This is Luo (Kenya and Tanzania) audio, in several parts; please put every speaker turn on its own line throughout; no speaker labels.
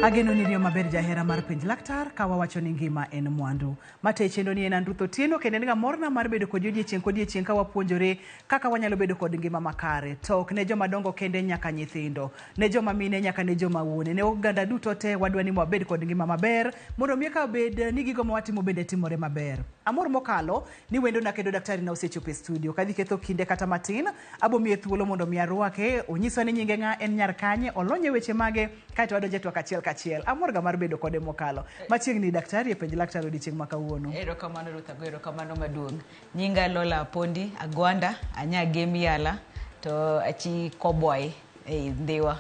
Ageno ni riyo maber jahera mar penj laktar ka wawacho ni ngima en mwandu. Mate chenro ni en an Ruth Otieno kendo en ga morna mar bedo kodi odiechieng' kodiechieng' ka wapuonjore kaka wanyalo bedo kod ngima makare. To ok ne joma dongo kende nyaka nyithindo, ne joma mine nyaka ne joma wuone, ne oganda duto te wadwa ni wabed kod ngima maber mondo mi eka obed ni gigo ma watimo bende timore maber. Amor mokalo ni wendona kendo daktari na osechopo e studio. Kadhi ketho kinde kata matin, abo miye thuolo mondo mi arwake, onyiswa ni nyinge ng'a, en nyar kanye, olony e weche mage, kaeto wadonjo e twak achiel kachiel. Amor ga mar bedo kode mokalo. Machiegni daktari e penj laktar odiochieng' ma kawuono.
Erokamano Ruth, ago erokamano maduong'. Nyinga Lola Apondi Agwanda, anya Gem Yala to achi Kobwai ei Ndhiwa.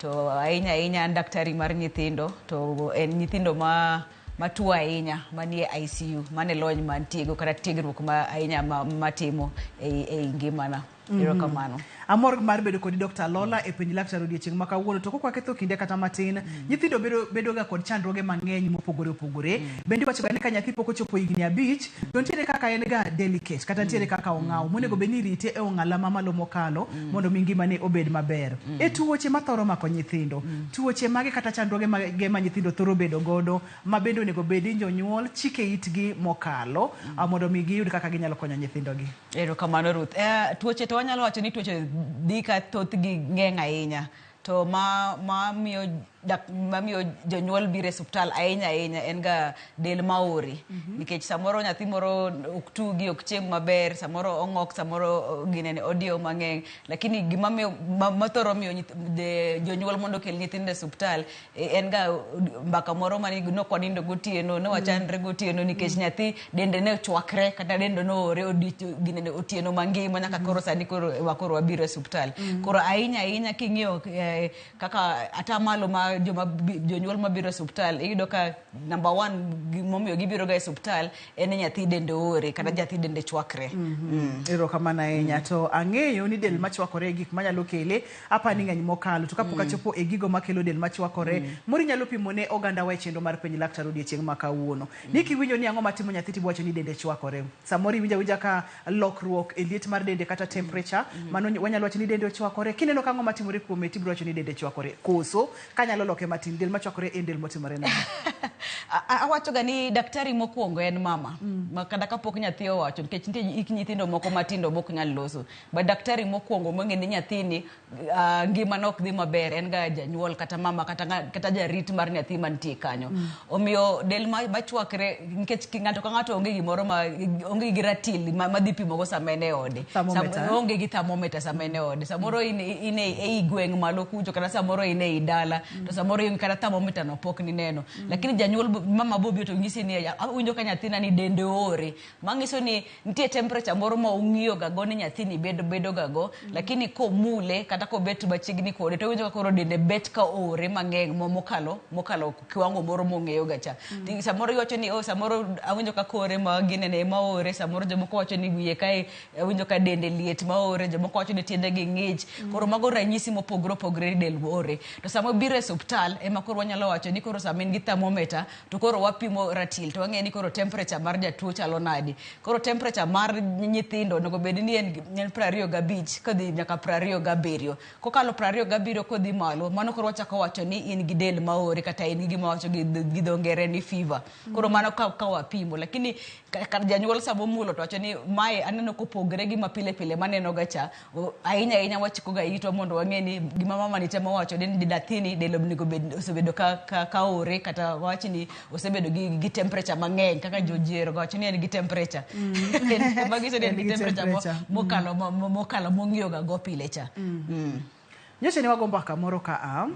To ahinya ahinya an daktari mar nyithindo to en nyithindo ma matuo ahinya manie ICU, mano e lony mantiego kata tiegruok ma ahinya ma, matimo ei, ei ngimana. Erokamano.
Amor mar bedo kodi Dr. Lola e penj laktar odiechieng' ma kawuono to kok waketho kinde kata matin nyithindo bedo bedo ga kod chandruoge mang'eny mopogore opogore bende iwacho ga ni ka nyathi pok ochopo higni abich to nitiere kaka en ga delicate kata nitiere kaka ong'aw monego bed ni irite e ong'ala mamalo mokalo mondo mi ngimane obed maber e tuoche mathoro mako nyithindo tuoche mage kata chandruoge mage ma nyithindo thoro bedo godo ma bende onego bed ni jonyuol chike itgi mokalo mondo mi giyud kaka ginyalo konyo nyithindogi.
Erokamano Ruth. Tuoche to wanyalo wacho ni tuoche dhi ka thothgi ng'eny ahinya to ma mamiyo dak mamiyo jonyuol biro e osiptal ahinya ahinya en ga del maore nikech samoro nyathi moro ok tugi ok chiem maber samoro ong'ok samoro ginene odiewo mang'eny lakini gima miyo mathoro miyo jonyuol mondo okel nyithindo e osiptal en ga mbaka moro mane nok wanindo gotieno ne wachandre gotieno nikech nyathi dende ne ochwakre kata dende noore ginene otieno mangima nyaka koro sani koro wakoro wabiro e osiptal. Koro ahinya ahinya king'iyo kaka atamalo ma joma jonyuol mabiro e osiptal iyudo ka number one gimomiyo gibiro ga e osiptal en ni nyathi dende oore kata nyathi dende chwakre.
Erokamano ahinya. To ang'eyo ni del machwakore e gik manyalo kele apa ni ng'eny mokalo to kapok achopo e gigo makelo del machwakore moro inyalo pimo ne oganda wa e chenro mar penj laktar odiechieng' ma kawuono ni kiwinjo ni ang'o matimo nyathi tibo wacho ni dende chwakore samoro iwinjo awinja ka lokruok e liet mar dende kata temperature mano wanyalo wacho ni dende ochwakore kineno ka ang'o matimore kuome tibiro wacho ni dende chwakore koso kanyalo loke matin del machwakore en del motimore nade?
Awacho ga ni daktari mokwongo en mama ma kata kapok nyathi owacho nikech nitie hik nyithindo moko matindo mok nyal loso but daktari mokwongo mong'e ni nyathini ngimane ok dhi maber en ga janyuol kata mama kata, kata jarit mar nyathi mantie kanyo. Omiyo del machwakre nikech ng'ato ka ng'ato onge gimoro ma onge gi ratil ma dhi pimo go sama en e ode.
Thermometer.
Onge gi thermometer sama en e ode. Samoro in ei gweng' malo kucho kata samoro in ei dala to samoro in kata thermometer no pok nineno. Lakini janyuol mama bobiro to nyisi ni awinjo ka nyathina ni dende oore. Manyiso ni nitie temperature moro ma ong'iyo ga go ni nyathini bedo bedo ga go lakini komule kata kobet machiegni kode to owinjo ka koro dende bet ka oore mang'eny mokalo mokalo kiwango moro mong'eyo ga cha. Samoro iwacho ni oh, samoro awinjo ka kore ma ginene ema oore, samoro jomoko wacho ni wiye kae awinjo ka dende liet ma oore, jomoko wacho ni tiendegi ng'ich. Koro mago ranyisi mopogore opogore ni del oore. To sama obiro e osiptal ema koro wanyalo wacho ni koro sama in gi thermometer to koro wapimo ratil to wang'eyo ni koro temperature mar jatuo chalo nadi. Koro temperature mar nyithindo onego bed ni en 25 kodhi nyaka 27. Kokalo 27 kodhi malo, mano koro wachako wacho ni in gi del maore kata in gi gima wacho gi dho ngere ni fever. Koro mano ka wapimo, lakini ka janyuol sama omulo to wacho ni mae aneno kopogre gi ma pile pile maneno ga cha, ahinya ahinya wachiko ga itwa mondo wang'e ni gima mama ni temo wacho ni nyathini del onego bed osebedo ka ore kata wach ni osebedo gi temperature mang'eny kaka jojiero wacho ni en gi temperature. Manyiso ni en gi temperature mokalo mokalo mong'iyo ga go pile cha.
Nyocha ne wago mbaka moro ka a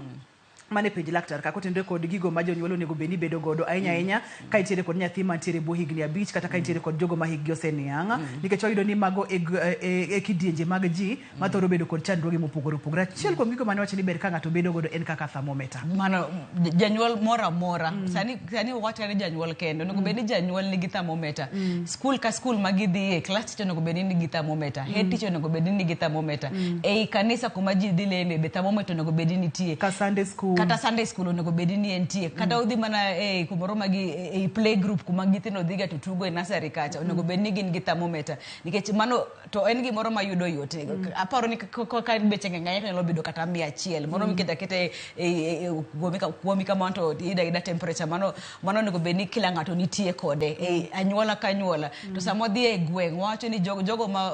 mane penj laktar ka kotenore kod gigo ma jonyuol onego bed ni bedo godo ahinya ahinya ka intiere kod nyathi mantiere e bwo higni 5 kata ka intiere kod jogo ma hikgi oseniang' nikech wayudo ni mago e kidienje mag ji mathoro bedo kod chandruoge mopogore opogore. Achiel kuom gigo mane wacho ni ber ka ng'ato bedo godo en kaka thermometer.
Mano janyuol moro amora sani wacho ni janyuol kende onego bed ni janyuol nigi thermometer. Skul ka skul ma gidhiye, class teacher onego bed ni nigi thermometer, head teacher onego bed ni nigi thermometer. Ei kanisa kuma ji dhi leme be thermometer onego bed ni nitie.
Ka Sunday school.
Kata Sunday school onego bed ni entie. Kata udhi mana e kumoro ma gi e play group kuma nyithindo dhiga to tugo e nursery kacha, onego bed ni gin gi thermometer. Nikech mano to en gimoro ma yudo yot. Aparo ni ka beche ng'eny ahinya to nyalo bedo kata 100. Moro miketo aketa e kuomi kamano to iyudo ayuda temperature. Mano onego bed ni kila ng'ato nitie kode e anyuola ka anyuola. To sama wadhi e gweng', wawacho ni jogo ma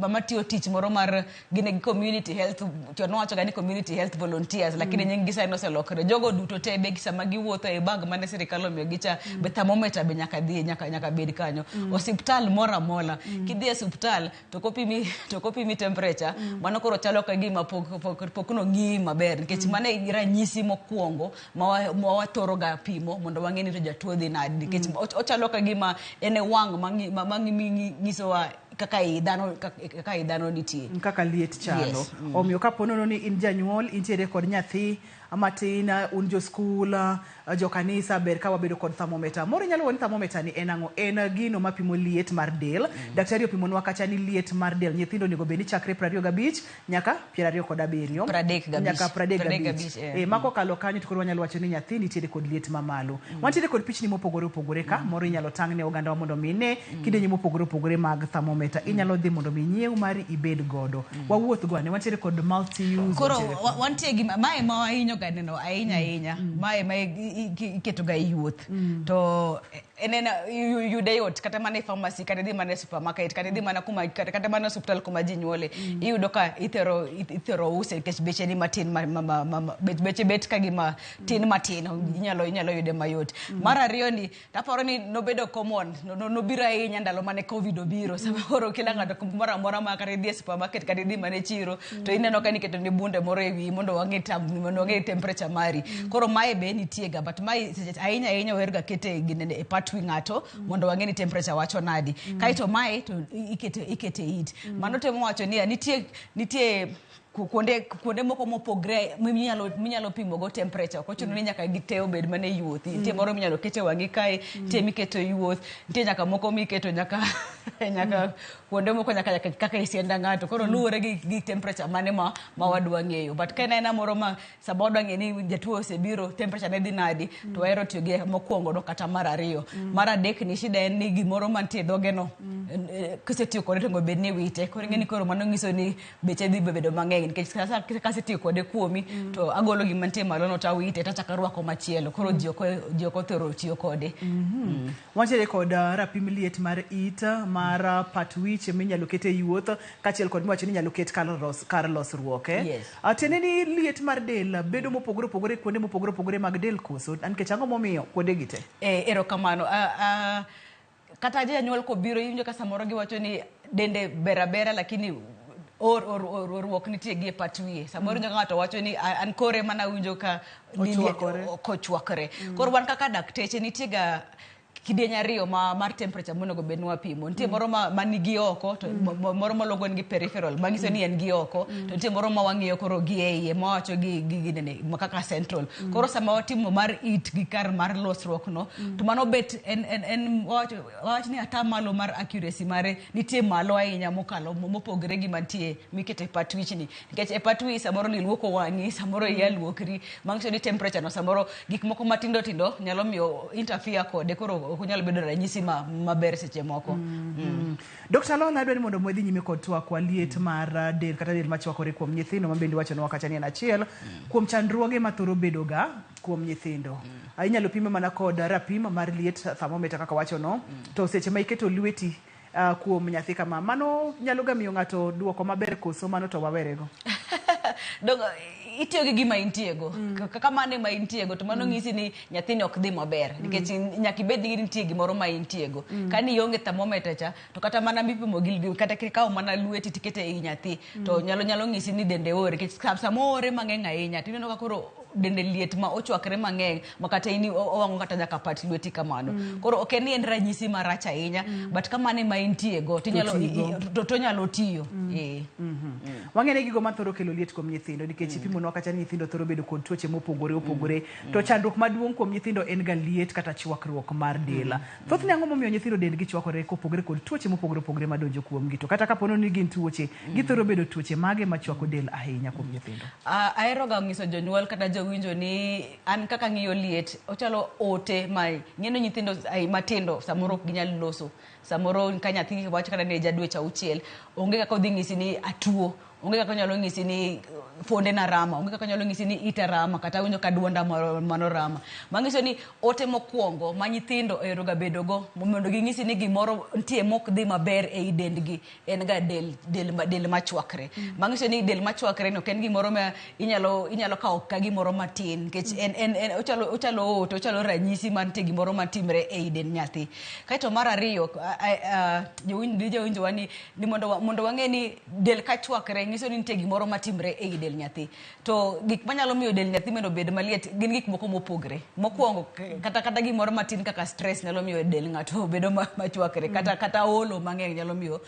matiyo tich moro mar gin gi community health, chon wawacho ga ni community health volunteers, lakini nying gi sani oselokore. Jogo duto te be sama giwuotho e bag mane sirikal omiyogi cha, be thermometer be nyaka dhi nyaka bed kanyo. Osiptal moro amora, kidhi e osiptal to kopimi temperature, mano koro chalo ka gima pok nong'iyi maber, nikech mano e ranyisi mokwongo ma wathoro ga pimo mondo wang'e ni to jatuo dhi nade, nikech ochalo ka gima en e wang' ma nyisowa kaka i dhano nitie.
Kaka liet chalo.
Yes.
Omiyo kapo nono ni in janyuol, intiere kod nyathi matin, un jo skul, jo kanisa, ber ka wabedo kod thermometer. Moro inyalo wuo ni thermometer ni en ang'o? En gino mapimo liet mar del. Daktari opimonwa kacha ni liet mar del nyithindo onego bed ni chakre 25 nyaka 27.
35.
Nyaka 35.
35, eh.
Eh, mako kalo kanyo to koro wanyalo wacho ni nyathi nitiere kod liet mamalo. Wantiere kod pichni mopogore opogore ka, moro inyalo tang' ne oganda wa mondo mi ne kidienje mopogore opogore mag thermometer. Inyalo dhi mondo mi nyiew mari ibed godo. Wawuoth go ane, wantiere kod multi use.
Koro
wantiere
wantie gi mae ma wahinyo ga neno ahinya ahinya, mae ma iketo ga e wuoth, to en yude yot kata mana e pharmacy, kata idhi mana e supermarket, kata idhi mana kuma kata mana e osiptal kuma ji nyuole, iyudo ka ithoro use nikech beche ni matin beche bet ka gima tin matin, inyalo yude mayot. Mar ariyo ni taparo ni nobedo common, nobiro ahinya ndalo mane COVID obiro, sama koro kila ng'ato kumoro amora ma kata idhi e supermarket kata idhi mana e chiro to ineno ka niketo ni bunde moro e wiyi mondo wang'e temperature mari. Koro mae be nitie ga, but mae ahinya ahinya oher ga kete ginene e pat wi ng'ato mondo wang'e ni temperature wacho nadi. Kaeto mae to ikete it. Mano temo wacho niya, nitie kuonde moko mopogre minyalo pimo go temperature. Ok ochuno ni nyaka gite obed mana e yuoth. Nitie moro minyalo ket e wang'i kae, nitie miketo e yuoth, nitie nyaka moko miketo nyaka kuonde moko, nyaka kaka e sienda ng'ato. Koro luwore gi temperature mane ma wadwa ng'eyo. But ka en aena moro ma sama wadwa ng'eyo ni jatuo osebiro, temperature ne dhi nadi, to wahero tiyo gi mokwongo no kata mar ariyo. Mar adek ni shida en ni gimoro mantie e dhoge no, kisetiyo kode to onego bed ni iwite. Koro ing'e ni koro mano nyiso ni beche dhi bedo mang'eny, nikech sasa kasetiyo kode kuomi to agolo gima nitie malo no to awite to achako arwako machielo. Koro ji ok othoro tiyo kode.
Wantiere kod rapim liet mar it, mar pat wich minyalo ket e yuoth, kaachiel kod miwacho ni inyalo ket kar losruok. Eh?
Yes.
Tiende ni liet mar del bedo mopogore opogore kuonde mopogore opogore mag del koso? Nikech ang'o momiyo kuonde gi te?
Erokamano. Kata janyuol kobiro, iwinjo ka samoro giwacho ni dende ber abera, lakini or ruok nitie gi e pat wiye. Samoro iwinjo ka ng'ato wacho ni "An kore mana winjo ka
Ochwakore.
kochwakore." Koro wan kaka dakteche nitie ga kidieny ariyo ma mar temperature monego bed ni wapimo. Nitie moro ma nigi oko to moro maluongo ni peripheral, manyiso ni en gi oko, to nitie moro ma wang'iyo koro gi e iye, mawacho gi ginene ma kaka central. Koro sama watimo mar it gi kar mar losruok no, to mano bet en wawach ni atamalo mar accuracy mare nitie malo ahinya mokalo mopogore gi mantie miketo e pat wich ni, nikech e pat wi samoro niluoko wang'i, samoro iya luokri, manyiso ni temperature no samoro gik moko matindo tindo nyalo miyo interfere kode, koro ok onyal bedo ranyisi maber seche moko.
Dr. Lola, adwa ni mondo wadhi nyime kod twak wa liet mar del kata del machwakore kuom nyithindo, ma bende iwachonwa kacha ni en achiel kuom chandruoge mathoro bedo ga kuom nyithindo. Inyalo pime mana kod rapim mar liet, thermometer kaka wachono, to seche ma iketo lweti kuom nyathi kama, mano nyalo ga miyo ng'ato duoko maber koso mano to wawerego?
Dong itiyo gi gima intiego. Kaka mano ma intiego to mano nyisi ni nyathini ok dhi maber, nikech nyaka ibed ni nitie gimoro ma intiego. Ka ni ionge thermometer cha, to kata mana mipimo gi kata kikawo mana lweti tikete ei nyathi to nyalo nyisi ni dende oore, nikech sama oore mang'eny ahinya tineno ka koro dende liet ma ochwakre mang'eny ma kata in owang'o kata nyaka pat lweti kamano. Koro ok en ni en ranyisi marach ahinya, but ka mano ema intiego tinyalo
tigo.
To nyalo tiyo. Eh.
Wang'e ni gigo mathoro kelo liet kuom nyithindo, nikech ipimonwa kacha ni nyithindo thoro bedo kod tuoche mopogore opogore, to chandruok maduong' kuom nyithindo en ga liet kata chwakruok mar del. Thothne ang'o momiyo nyithindo dendgi chwakore kopogore kod tuoche mopogore opogore madonjo kuomgi? To kata kapo ni gin tuoche, githoro bedo tuoche mage machwako del ahinya kuom nyithindo?
Ah, ahero ga nyiso jonyuol kata jowinjo. Asewinjo ni an kaka ng'iyo liet ochalo ote ma ng'eno nyithindo matindo samoro ok ginyal loso. Samoro ka nyathi wach kata ni ja dweche 6 onge kaka odhi ng'isi ni atuo, onge kaka onyalo ng'isi ni fuonde na rama, onge kaka onyalo ng'isi ni ita rama kata awinjo ka duonda mano rama. Manyiso ni ote mokwongo ma nyithindo ohero ga bedo go mondo ging'isi ni gimoro nitie mok dhi maber ei dendgi en ga del machwakre. Manyiso ni del machwakre no ok en gimoro ma inyalo kawo ka gimoro matin nikech en ochalo ote, ochalo ranyisi mar nitie gimoro matimre ei dend nyathi. Kaeto mar ariyo, jowinjowa ni mondo wang'e ni del kachwakre nyiso ni nitie gimoro matimre ei del nyathi. To gik manyalo miyo del nyathi mondo obed maliet gin gik moko mopogre. Mokwongo kata gimoro matin kaka stress nyalo miyo del ng'ato bedo machwakre, kata olo mang'eny nyalo miyo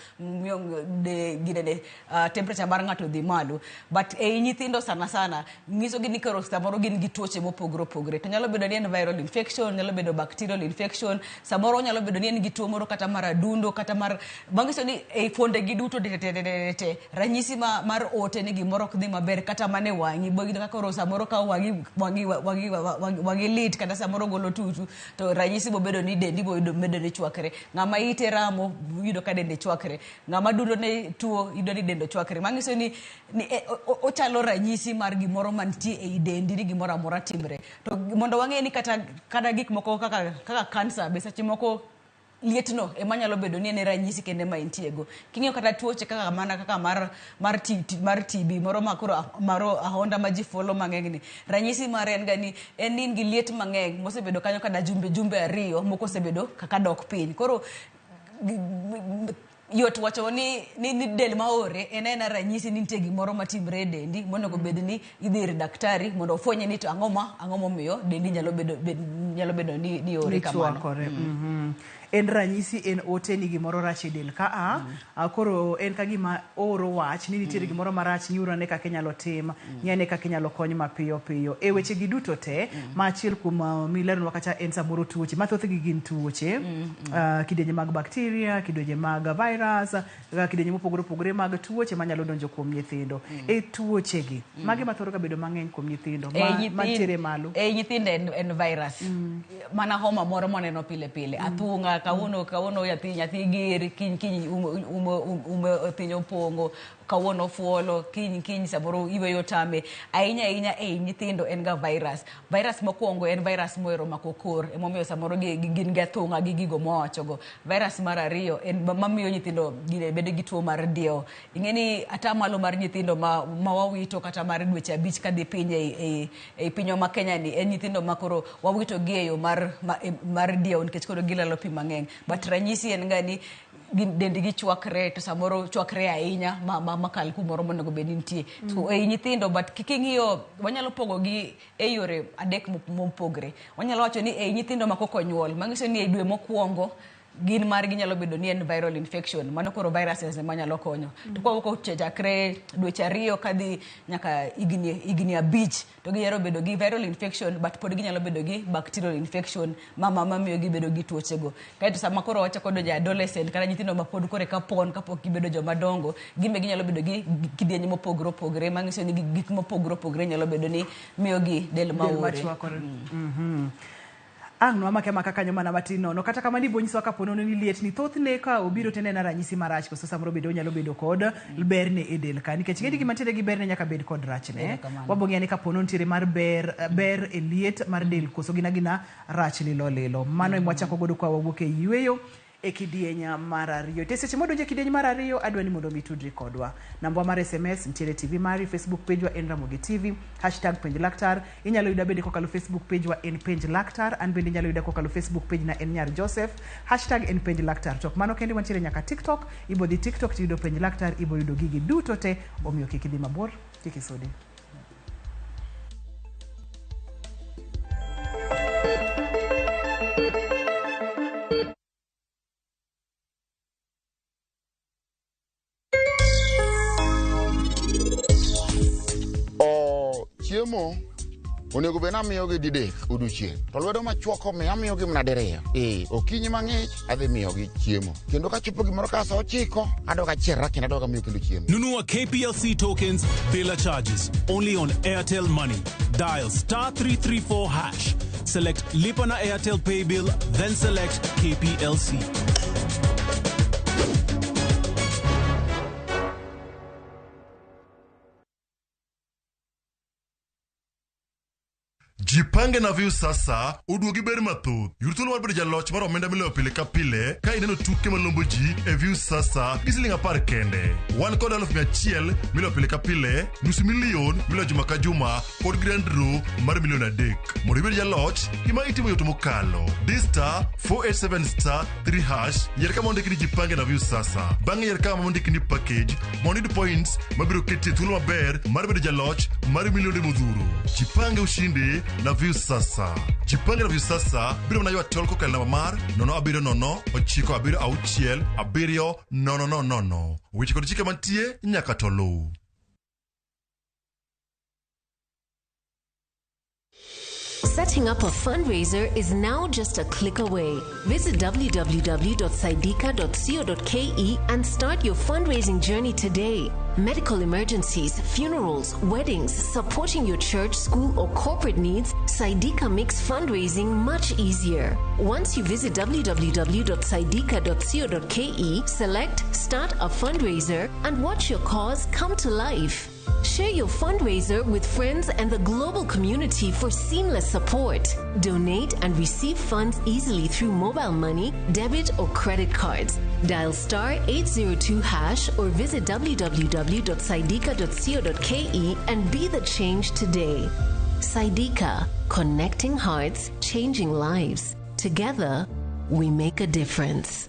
temperature mar ng'ato dhi malo. But ei nyithindo sana sana nyiso gi ni koro samoro gin gi tuoche mopogore opogore. To nyalo bedo ni en viral infection, nyalo bedo bacterial infection, samoro nyalo bedo ni en gi tuo moro kata mar adundo kata mar manyiso ni ei fuonde gi duto te ranyisi mar ote ni gimoro ok dhi maber kata mane wang'i bo kaka koro samoro ka wang'i lit kata samoro golo tutu to ranyisi bobedo ni dendi bo medo ni chwakre. Ng'ama ite ramo yudo ka dende chwakre, ng'ama dundo ne tuo yudo ni dende chwakre. Manyiso ni ochalo ranyisi mar gimoro mantie ei dendi ni gimoro amora timre. To mondo wang'e ni kata gik moko kaka kansa be seche moko lietno ema nyalo bedo ni en ranyisi kende ma intiego. King'iyo kata tuoche kaka mana kaka mar TB moro ma koro maro ahonda ma ji fuolo mang'eny ni, ranyisi mare en ga ni en in gi liet mang'eny mosebedo kanyo kata jumbe 2 moko osebedo kaka dok piny. Koro yot wacho ni del maore en ena ranyisi ni nitie gimoro matimre e dendi monego bed ni idhi ir daktari mondo ofwenye ni to ang'o momiyo dendi nyalo bedo ni ore kamano.
En ranyisi, en ote ni gimoro rach e del ka koro en ka gima oro wach ni nitiere gimoro marach, ng'iuru ane kaka inyalo tim, ng'i ane kaka inyalo kony mapiyo piyo. E weche gi duto te, ma achiel kuom mileronwa kacha en samoro tuoche, ma thothgi gin tuoche, kidienje mag bacteria, kidienje mag virus, kidienje mopogore opogore mag tuoche manyalo donjo kuom nyithindo. E tuoche gi, mage mathoro ka bedo mang'eny kuom nyithindo, mantiere malo?
E nyithindo en virus. Mana homa moro moneno pile pile. Athung'a, kawuono nyathi ger, kiny ume piny opongo, kawuono fuolo, kiny samoro iweyo tame. Ahinya ahinya ei nyithindo en ga virus. Virus mokwongo en virus mohero mako kor, emomiyo samoro gin gi athung'a gi gigo mowachogo. Virus mar ariyo en mamiyo nyithindo bedo gi tuo mar diewo. Ing'e ni atamalo mar nyithindo ma wawito kata mar dweche 5 kadhi piny ei pinywa ma Kenya ni en nyithindo ma koro wawito gi e yo mar diewo nikech koro gilalo pi mang'eny. But ranyisi en ga ni dendgi chwakre to samoro chwakre ahinya makal kumoro monego bed ni nitie. To ei nyithindo, but king'iyo wanyalo pogo gi e yore 3 mopogre. Wanyalo wacho ni ei nyithindo ma kok onyuol, manyiso ni ei dwe mokwongo gin margi nyalo bedo ni en viral infection, mano koro viruses ema nyalo konyo. To kawuok chakre dweche 2 kadhi nyaka higni 5 to ginyalo bedo gi viral infection, but pod ginyalo bedo gi bacterial infection mamiyo gibedo gi tuochego. Kaeto sama koro wachako donjo e adolescent kata nyithindo ma pod koro eka pon kapok gibedo joma dongo, gin be ginyalo bedo gi kidienje mopogore opogore, manyiso ni gik mopogore opogore nyalo bedo ni miyo gi del maore.
Ang' nwamake amaka kanyo mana matin nono. Kata kamano ibo nyisowa kapo nono ni liet ni thothne ka obiro to en ena ranyisi marach koso samoro bende onyalo bedo kod berne e del ka. Nikech ing'e ni gima nitiere gi berne nyaka bed kod rachne. Wabo ng'eyo ni kapo nono nitiere mar ber e liet mar del koso gina gina rach lilo lilo. Mano ema wachako godo ka wawuok e yueyo e kidieny mar 2. To seche modonjo e kidieny mar 2, adwa ni mondo mi tudri kodwa. Namba mar SMS nitiere TV mari, Facebook page wa en Ramogi TV, hashtag penj laktar. Inyalo yuda bende kokalo Facebook page wa en penj laktar, an bende inyalo yuda kokalo Facebook page na en Nyar Joseph, hashtag en penj laktar. To mano kende wantiere nyaka TikTok, ibo dhi TikTok tiyudo penj laktar, ibo yudo gigi duto te, omiyo kik idhi mabor, kik isudi.
Chiemo Onego bed ni amiyogi didek odiochieng'. To lwedo machuok omiyo amiyogi mana diriyo. Ee, okinyi mang'ich adhi miyogi chiemo. Kendo kachopo gimoro ka sa ochiko, adog achierra kendo adog amiyo kendo chiemo.
Nunua KPLC tokens bila charges only on Airtel Money. Dial star 334 hash. Select Lipa na Airtel Pay Bill, then select KPLC.
Jipange na Viusasa oduogi ber mathoth. Yud thuolo mar bedo jaloch mar omenda miloyo pile ka pile ka ineno tuke malombo ji e Viusasa gi siling 10 kende. Wan kod 100,000 miloyo pile ka pile, nusu milion miloyo juma ka juma kod grand draw mar milion 3. Mondo ibed jaloch, gima itimo yot mokalo. Di star 487 star 3 hash, yier kama ondiki ni Jipange na Viusasa. Bang'e yier kama ondiki ni package mondo iyud points mabiro keti e thuolo maber mar bedo jaloch mar milionde modhuro. Jipange ushinde na Viusasa. Jipange na Viusasa biro mana ywa tol kokalo namba mar 070 976 7000. Weche kod chike mantie nyaka to luw.
Setting up a fundraiser is now just a click away. Visit www.saidika.co.ke and start your fundraising journey today. Medical emergencies, funerals, weddings, supporting your church, school, or corporate needs, Saidika makes fundraising much easier. Once you visit www.saidika.co.ke, select Start a Fundraiser and watch your cause come to life. Share your fundraiser with friends and the global community for seamless support. Donate and receive funds easily through mobile money, debit, or credit cards. Dial star 802 hash or visit www.saidika.co.ke and be the change today. Saidika, connecting hearts, changing lives. Together, we make a difference.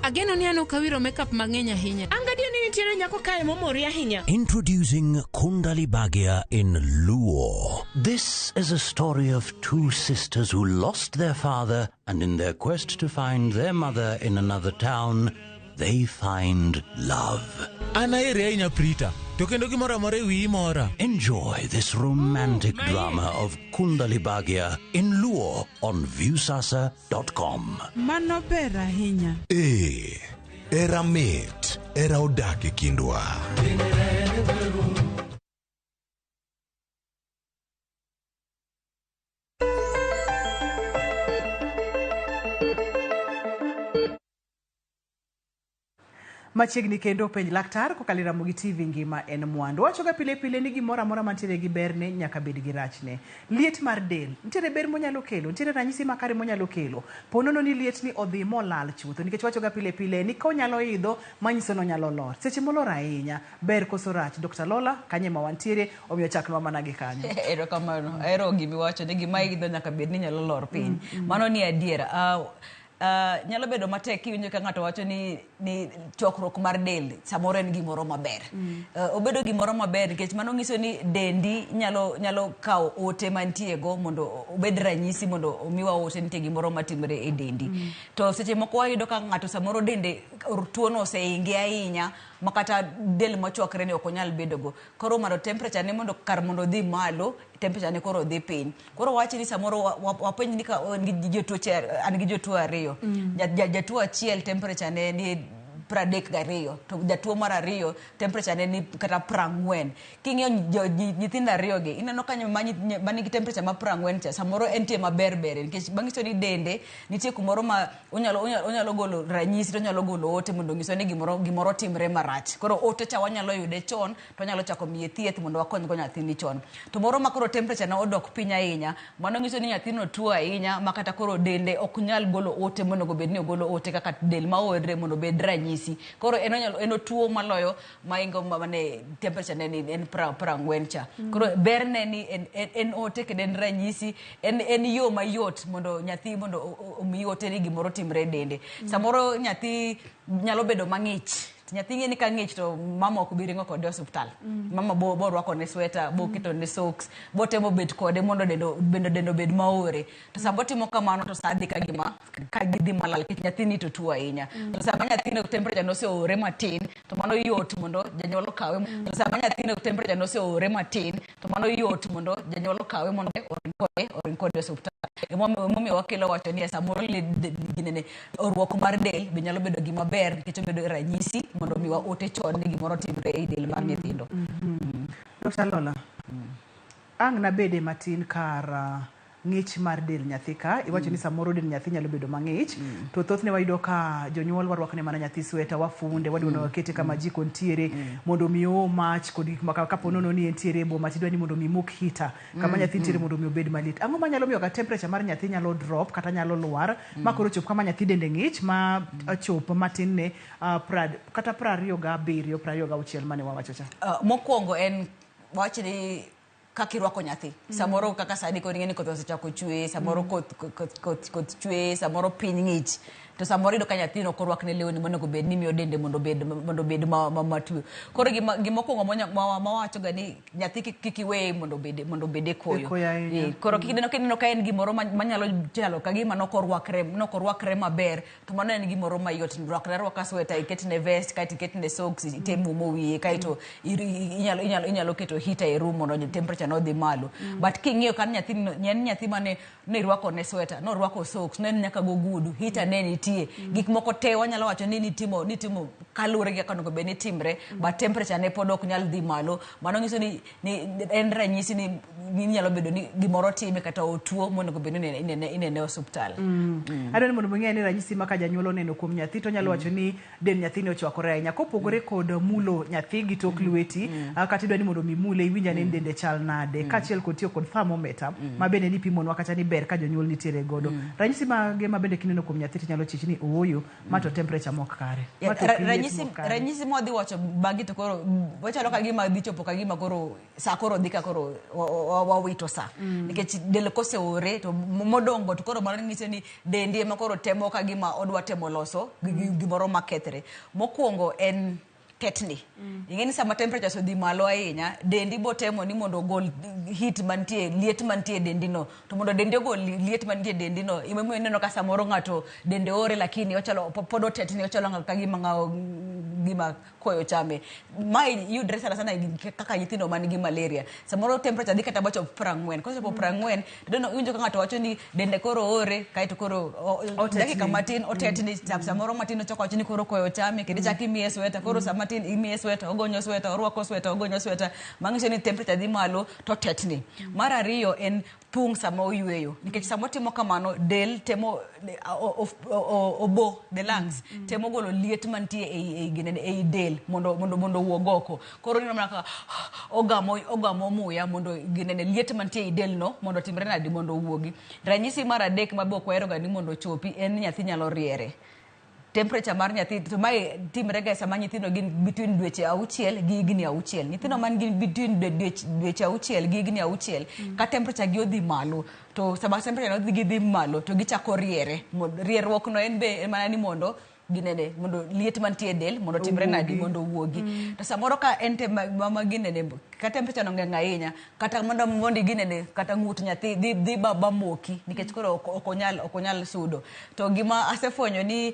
Ageno ni an ok awiro makeup mang'eny ahinya.
An gadier ni nitiere nyako kae momori ahinya.
Introducing Kundali Bhagya in Luo. This is a story of two sisters who lost their father, and in their quest to find their mother in another town, they find love.
An aheri ahinya Prita, to kendo gimoro amora e wiyi mora.
Enjoy this romantic drama of Kundali Bhagya in Luo on Viusasa.com.
Mano ber ahinya.
Ee, era mit, era odak e kindwa.
Machiegni kendo penj laktar kokalo e Ramogi TV ngima en mwandu. Wachoga pile pile ni gimoro amora mantiere gi berne nyaka bed gi rachne. Liet mar del, nitiere ber monyalo kelo, nitiere ranyisi makare monyalo kelo. Po nono ni liet ni odhi molal chutho, nikech wachoga pile pile ni konyalo idho, manyiso ni onyalo lor. Seche molor ahinya, ber koso rach. Dr. Lola, kanye ma wantiere, omiyo chaknwa mana gi kanyo.
Erokamano. Ahero gimiwacho ni gima idho nyaka bed ni nyalo lor piny. Mano ni adiera. Nyalo bedo matek kiwinjo ka ng'ato wacho ni chokruok mar del samoro en gimoro maber. Obedo gimoro maber nikech mano nyiso ni dendi nyalo kawo ote mantie go mondo obed ranyisi mondo omiwa ote nitie gimoro matimore e dendi. To seche moko wayudo ka ng'ato samoro dende tuono oseinge ahinya ma kata del mochwakre ni ok onyal bedogo. Koro mondo temperature ne mondo kar mondo odhi malo, temperature ne koro dhi piny. Koro wach ni samoro wapenj ni ka an gi jotuoche, an gi jotuo ariyo. Jatuo achiel temperature ne ni 32, to jatuo mar ariyo temperature ne ni kata 40. King'iyo nyithindo ariyo gi, ineno ka manigi temperature ma 40 cha, samoro entie maber ber, nikech bang'iso ni dende nitie kumoro ma onyalo golo ranyisi to onyalo golo ote mondo onyiswa ni gimoro timre marach. Koro ote cha wanyalo yude chon, to wanyalo chako miye thieth mondo wakony go nyathini chon. To moro ma koro temperature ne odok piny ahinya, mano nyiso ni nyathino tuo ahinya ma kata koro dende ok nyal golo ote monego bed ni ogolo ote kaka del ma oorre mondo obed ranyisi. Koro en onyalo, en otuo maloyo maingo mane temperature ne ni en 40 cha. Koro berne ni en ote kendo en ranyisi, en yo mayot mondo nyathi mondo omi ote ni gimoro timre e dende. Samoro nyathi nyalo bedo mang'ich. To nyathi ng'e ni ka ng'ich to mama ok bi ringo kode e osiptal. Mama bo bo rwako ne sweta, bo keto ne socks, bo temo bet kode mondo dendo bende dendo obed maore. To sama otimo kamano to sa dhi ka gima ka gidhi malal nikech nyathini to tuo ahinya. To sama nyathino temperature noseore matin to mano yot mondo janyuol okawe. To sama nyathino temperature noseore matin to mano yot mondo janyuol okawe mondo oring kode oring kode e osiptal. Emomiyo wakelo wacho ni samoro ginene oruok mar del be nyalo bedo gima ber nikech obedo ranyisi mondo omiwa ote chon ni gimoro timre ei del mar nyithindo.
Dr. Lola, ang' nabede matin kar ng'ich mar del nyathi ka iwacho ni samoro del nyathi nyalo bedo mang'ich to thothne wayudo ka jonyuol warwako ne mana nyathi sweta wafunde wadwa ni wakete kama jiko ntiere mondo mi oo mach kod gik maka kapo nono ni entiere e boma tidwa ni mondo mi mok heater kama nyathi ntiere mondo mi obed maliet ang'o manyalo miyo ka temperature mar nyathi nyalo drop kata nyalo lwar ma koro chop kama nyathi dende ng'ich ma chop matin ne kata 27 26 mane wawacho cha.
Mokwongo en wach ni kaka irwako nyathi. Samoro kaka sani koro ing'e ni koth osechako chwe, samoro koth koth koth koth chwe, samoro piny ng'ich. To samoro iyudo ka nyathino ok orwakne lewni monego bed ni miyo dende mondo obed mondo obed ma, ma, matuo. Koro gima gima okwongo mawacho ga ni nyathi kik kik iweye mondo obed e koyo.
E koyo ahinya.
Koro kineno kineno ka en gimoro manyalo chalo ka gima nokorwakre nokorwakre maber to mano en gimoro mayot. Rwakne arwaka sweta, iketne vest, kaeto iketne socks, item umo wiye, kaeto inyalo inyalo inyalo keto heater e room mondo temperature no odhi malo. But king'iyo ka nyathi en nyathi mane nirwako ne sweta, norwako socks, ne en nyaka gogudu, heater ne nitie. Gik moko te wanyalo wacho ni nitimo nitimo kaluwore gi kaka onego bed ni timre, but temperature ne pod ok nyal dhi malo. Mano nyiso ni, ni en ranyisi ni ni nyalo bedo ni gimoro time kata otuo monego bed ni inene, inene, inene e osuptal.
Adwa ni mondo ing'e ni ranyisi ma ka janyuol oneno kuom nyathi to onyalo wacho ni dend nyathini ochwakore ahinya kopogore kod mulo nyathi gi tok lweti kata idwa ni mondo mi mule iwinj ane ni dende chal nade kaachiel kod tiyo kod thermometer ma bende nipimonwa kata ni ber ka jonyuol nitiere godo ranyisi mage ma bende kineno kuom nyathi tinyalo chich ni ooyo ma to temperature mok kare ma to ok liet
ranyisi
mok kare.
Ranyisi mwadhi wacho bagi to koro wachalo ka gima dhi chopo ka gima koro sa koro dhi ka koro wawito sa nikech del koseore to modongo to koro mano nyiso ni dendi ema koro temo ka gima odwa temo loso gimoro makethre. Mokwongo en tetni. Ing'e ni sama temperature osedhi malo ahinya, dendi bo temo ni mondo ogol heat mantie, liet mantie e dendi no. To mondo dendi ogol liet mantie e dendi no, emomiyo ineno ka samoro ng'ato dende ore lakini ochalo pod otetni, ochalo ka gima ng'awo gima koyo chame. Mae yudre sana sana kaka nyithindo man gi malaria. Samoro temperature dhi kata machop 40. Kosechopo 40, to iwinjo ka ng'ato wacho ni dende koro ore, kaeto koro
Otetni.
dakika matin otetni, samoro matin ochako wacho ni koro koyo chame, kendo ichako imiye sweta, koro sama tin imiye sweta, ogonyo sweta, orwako sweta, ogonyo sweta, manyiso ni temperature dhi malo to tetni. Mar ariyo en pung sama oyweyo, nikech sama otimo kamano del temo obo the lungs temo golo liet mantie ei ginene ei del mondo mondo mondo owuog oko. Koro ineno mana ka ogamo ogamo muya mondo ginene liet mantie ei del no mondo otimre nadi mondo owuogi. Ranyisi mar adek ma be ok wahero ga ni mondo ochopi en ni nyathi nyalo riere. Temperature mar nyathi to mae timre ga sama nyithindo gin between dweche 6 gi higni 6. Nyithindo man gin between dweche 6 gi higni 6 ka temperature gi odhi malo to sama temperature no dhi dhi malo to gichako riere. Rierruok no en be en mana ni mondo ginene mondo liet mantie e del mondo timre nadi
Owuogi.
mondo owuogi. To samoro ka en te ma ginene ka temperature no ng'eny ahinya kata mondo mondo ginene kata ng'ut nyathi dhi dhi ba, ba moki nikech koro ok ok onyal ok onyal sudo. To gima asefwenyo ni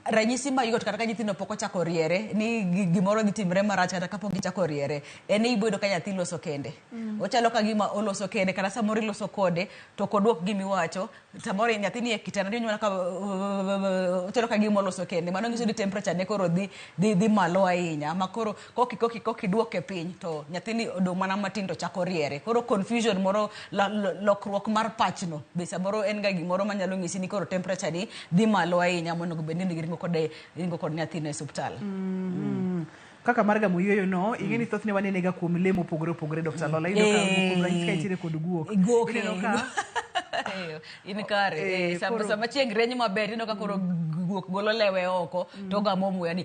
ranyisi mayot kata ka nyithindo pok ochako riere ni gimoro dhi timre marach kata kapok gichako riere en ni iboyudo ka nyathi loso kende. Ochalo ka gima oloso kende kata samoro iloso kode to ok oduok gimiwacho. Samoro nyathi ni e kitanda iwinjo mana ka ochalo ka gima oloso kende. Mano nyiso ni temperature ne koro dhi dhi dhi malo ahinya ma koro koki koki kokiduoke piny to nyathini odong' mana matin to chako riere. Koro confusion moro lokruok mar pachno be samoro en ga gimoro manyalo nyisi ni koro temperature ni dhi malo ahinya monego bed ni iringo kode iringo kod nyathino e osiptal.
Kaka mar gamo yueyo no ing'e ni thothne wanene ga kuom lee mopogore opogore Dr. Lola iyudo ka kuom ranyisi ka intiere kod guok
Guok,
ineno ka
in kare sama chieng' rieny maber ineno ka koro guok golo lewe oko to ogamo muya ni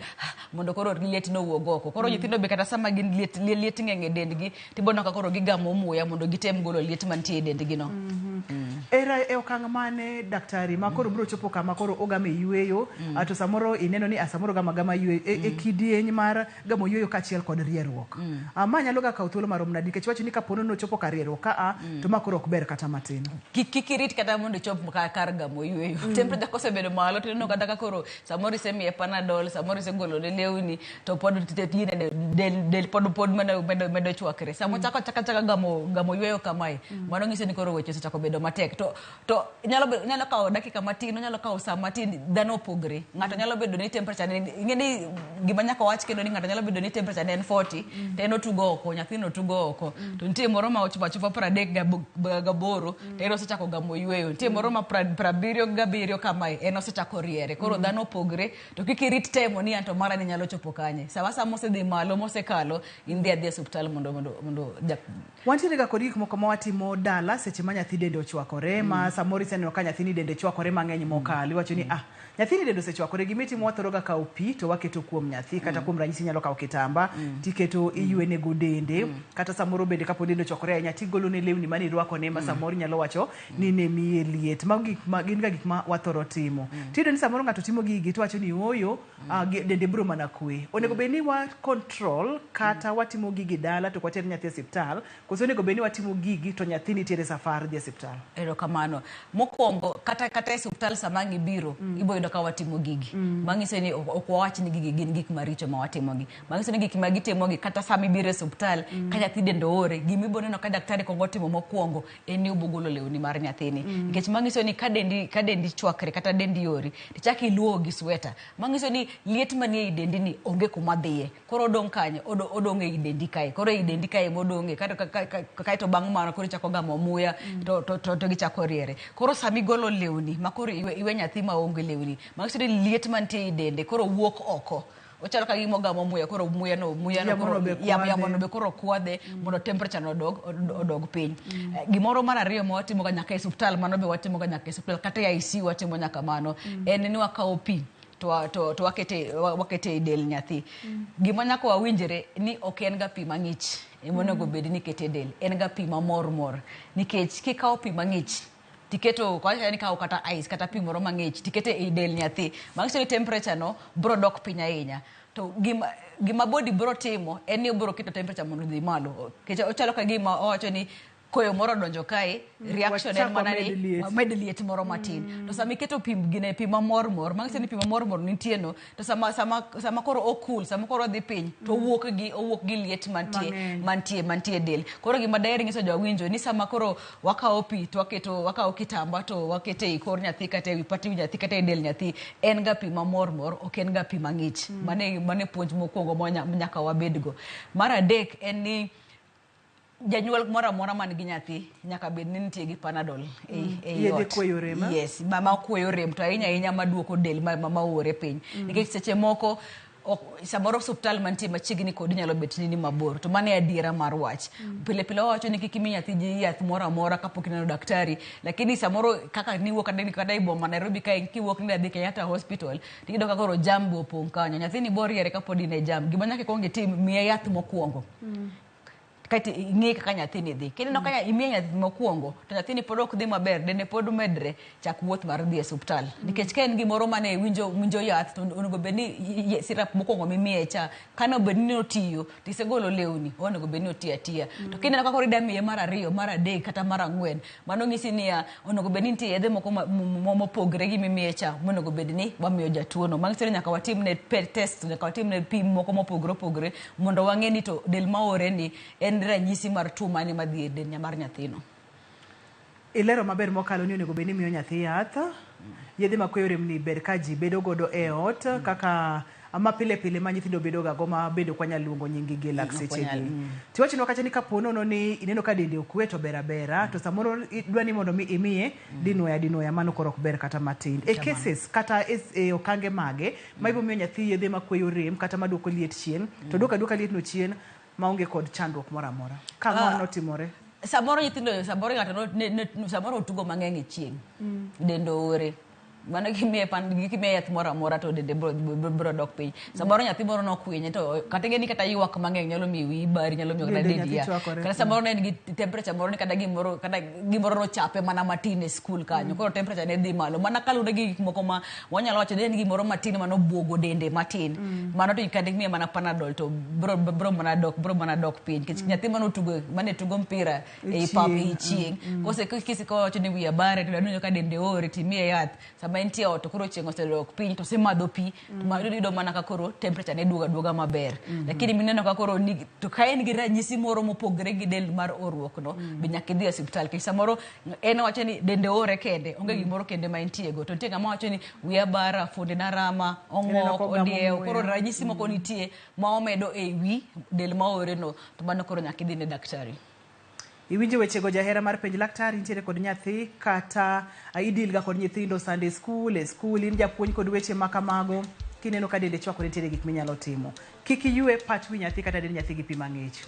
mondo koro liet no owuog oko. Koro nyithindo be kata sama gin liet liet ng'eny e dendgi tiboneno ka koro gigamo muya mondo gitem golo liet mantie e dendgi no.
Era e okang' mane daktari ma koro biro chopo kama koro ogame yueyo to samoro ineno ni samoro gama gama yueyo e kidieny mar gamo yueyo kaachiel kod rieruok. Ma nyalo ga kawo thuolo marom nadi nikech iwacho ni kapo ni nochopo kar rieruok ka a to ma koro ok ber kata matin.
Kik irit kata mondo ichop kar gamo yueyo. Temperature kosebedo malo to ineno kata ka koro samoro isemiye Panadol, samoro isegolo ne lewni to pod del pod medo chwakre. Sama ochako achaka gamo yueyo kamae, mano nyiso ni koro weche osechako bedo matek. To nyalo kawo dakika matin, onyalo kawo saa matin, dhano opogre. Ng'ato nyalo bedo ni temperature ne, ing'e ni gima nyaka wach kendo ni ng'ato nyalo bedo ni temperature ne en 40, to en otugo oko, nyathino tugo oko. To nitie moro ma ochopo achopa 38, to en osechako gamo yueyo. Nitie moro ma 77 kamae, en osechako riere. Koro dhano opogre, to kik irit temo ni anto mara ni nyalo chopo kanye. Sama osedhi malo, mosekalo, in dhi adhiya e osiptal mondo
Wantiere ga kod gik moko ma watimo dala seche ma nyathi dende ochwakore, ma samoro iseneno ka nyathini dende chwakore mang'eny mokalo. Iwacho ni nyathini dende osechwakore, gimitimo wathoro ga kawo pi to waketo kuom nyathi, kata kuom ranyisi inyalo kawo kitamba tiketo iywene go dende, kata samoro bende kapo dende ochwakore ahinya tigolone lewni mane irwakone ma samoro inyalo wacho ni ne miye liet. Mago gik ma gin ga gik ma wathoro timo. Tiyudo ni samoro ng'ato timo gigi to wacho ni ooyo, dende biro mana kwe. Onego bed ni wa control kata watimo gigi dala to ok water nyathi e osiptal, koso onego bed ni watimo gigi to nyathi nitiere safar dhi e osiptal?
Erokamano. Mokwongo, kata e osiptal sama ang' ibiro, ibo yudo ka watimo gigi. Manyiso ni ok wawach ni gigi gin gik maricho ma watimogi. Manyiso ni gik ma gitimogi kata sama ibiro e osiptal, ka nyathi dende oore, gima ibo neno ka daktari kuongo timo mokwongo en ni obo golo lewni mar nyathini. Nikech manyiso ni ka dendi chwakre kata dendi ori, tichak iluowo gi sweta. Manyiso ni liet manie ei dendi ni onge kuma dhiye. Koro odong' kanye? Odong' ei dendi kae. Koro ei dendi kae modong'e. Kaeto bang' mano koro ichako gamo muya to gichako riere. Koro sama igolo lewni ma koro iwe nyathi maonge lewni, manyiso ni liet mantie ei dende koro wuok oko. Ochalo ka gima ogamo muya, koro muya no koro yamo no be koro kwadhe mondo temperature no odog piny. Gimoro mar ariyo ma watimo ga nyaka e osiptal, mano be watimo ga nyaka e osiptal, kata e ICU watimo nyaka mano, en ni wakawo pi to wakete e del nyathi. Gima nyaka wawinjre ni ok en ga pi mang'ich ema onego bed ni ikete e del, en ga pi mamor mor. Nikech kikawo pi mang'ich tiketo, kwa ni kawo kata ice kata pi moro mang'ich tikete e del nyathi, manyiso ni temperature no biro dok piny ahinya. To gima body biro timo en ni obiro keto temperature mondo odhi malo. Nikech ochalo ka gima owacho ni koyo moro odonjo kae, reaction en mana ni med liet moro matin. To sama iketo pi gine pi mamor mor, manyiso ni pi mamor mor nitie no, to sama koro okul, sama koro odhi piny, to owuok gi liet mantie del. Koro gima daher nyiso jowinjo ni sama koro wakawo pi to wakawo kitamba to wakete e kor nyathi kata e wi pati nyathi kata e del nyathi, en ga pi mamor mor, ok en ga pi mang'ich. Mane puonj mokwongo ma nyaka wabedgo. Mar adek en ni janyuol moro amora man gi nyathi nyaka bed ni nitie gi Panadol e ot. Yes, ma kweyo rem to ahinya ahinya maduoko del ma oore piny. Nikech seche moko samoro osiptal mantie machiegni kodi nyalo bet ni mabor, to mano e adiera mar wach. Pile pile wawacho ni kik imi nyathi yath moro amora kapok ineno daktari, lakini samoro kaka niwuok kata e boma Nairobi kae kiwuok ni adhi Kenyatta Hospital, tiyudo ka koro jam be opong' kanyo. Nyathini bo riere kapod in e jam. Gima nyaka ikwong itim, miye yath mokwongo. Kaeto ing'e kaka nyathini dhi. Kineno ka imiye nyathi mokwongo, to nyathini pod ok dhi maber, dende pod medre, chak wuoth mar dhi e osiptal. Nikech ka en gimoro mane winjo yath, to onego bed ni sirap mokwongo mimiye cha, kane obed ni otiyo, to isegolo lewni, onego bed ni otiyo atiya. To kineno ka koro ida miye mar ariyo, mar adek, kata mar ang'wen, mano nyisi niya, onego bed ni nitie yedhe moko mopogre gi mimiye cha, monego bed ni wamiyo jatuo no. Manyiso ni nyaka watimne test, nyaka watimne pim moko mopogre opogre, mondo wang'e ni to del maore ni en ranyisi mar tuo mane madhi e del mar nyathino.
Ilero maber mokalo ni onego bed ni miyo nyathi yath. Yedhe makweyo rem ni ber ka ji bedo godo e ot, kaka ma pile pile ma nyithindo bedo ga go ma bende ok wanyal luongo nying gi lak seche gi. Tiwachonwa kacha ni kapo nono ni ineno ka dende okwe to ber abera, to samoro idwa ni mondo mi imiye dinuoya mano koro ok ber kata matin. E cases kata e okange mage ma ibo miyo nyathi yedhe makweyo rem kata maduoko liet chien, to duoko aduoka liet no chien maonge kod chandruok moro amora. Ka mano otimore?
Samoro nyithindo, samoro ng'ato samoro otugo mang'eny e chieng'. Dende oore. Mano kimiye pan kimiye yath moro amora to dende bro dok piny. Samoro nyathi moro nokwinye to kata ing'e ni kata ywak mang'eny nyalo miyo wiyi bari, nyalo miyo kata
Dende
dendi
nyathi
ya.
chwakore.
Kata samoro ne en gi temperature moro ni kata gimoro nochape mana matin e skul kanyo. Koro temperature ne dhi malo. Mana kaluwore gi gik moko ma wanyalo wacho ni en gimoro matin manobuogo dende matin. Mano to kata imiye mana Panadol to bro mana dok piny. Nikech nyathi manotugo mane tugo mpira
E
ei pap ei
chieng'.
chieng'. Kose kise kowacho ni wiya bare to danonjo ka dende ore timiye yath. Sama entie ot to koro chieng' osedok piny to osemadho pi to ma iyudo mana ka koro temperature ne duogo aduoga maber. Lakini mineno ka koro ni to ka en gi ranyisi moro mopogore gi del mar oruok no be nyaka idhi e osiptal nikech samoro en owacho ni dende ore kende onge gimoro kende ma entie go to nitie ng'ama wacho ni wiya bara, fuondena rama,
Ineno
ong'ok,
kogamo
odiewo. Koro
muya.
ranyisi moko nitie ma omedo e wi del ma ore no to mano koro nyaka idhi ne daktari.
Iwinjo wechego jahera mar penj laktar, intiere kod nyathi kata idil ga kod nyithindo Sunday school, e school, in japuonj kod weche ma kamago. Kineno ka dende chwakore nitiere gik minyalo timo. Kik iywe pat wi nyathi kata dend nyathi gi pi mang'ich.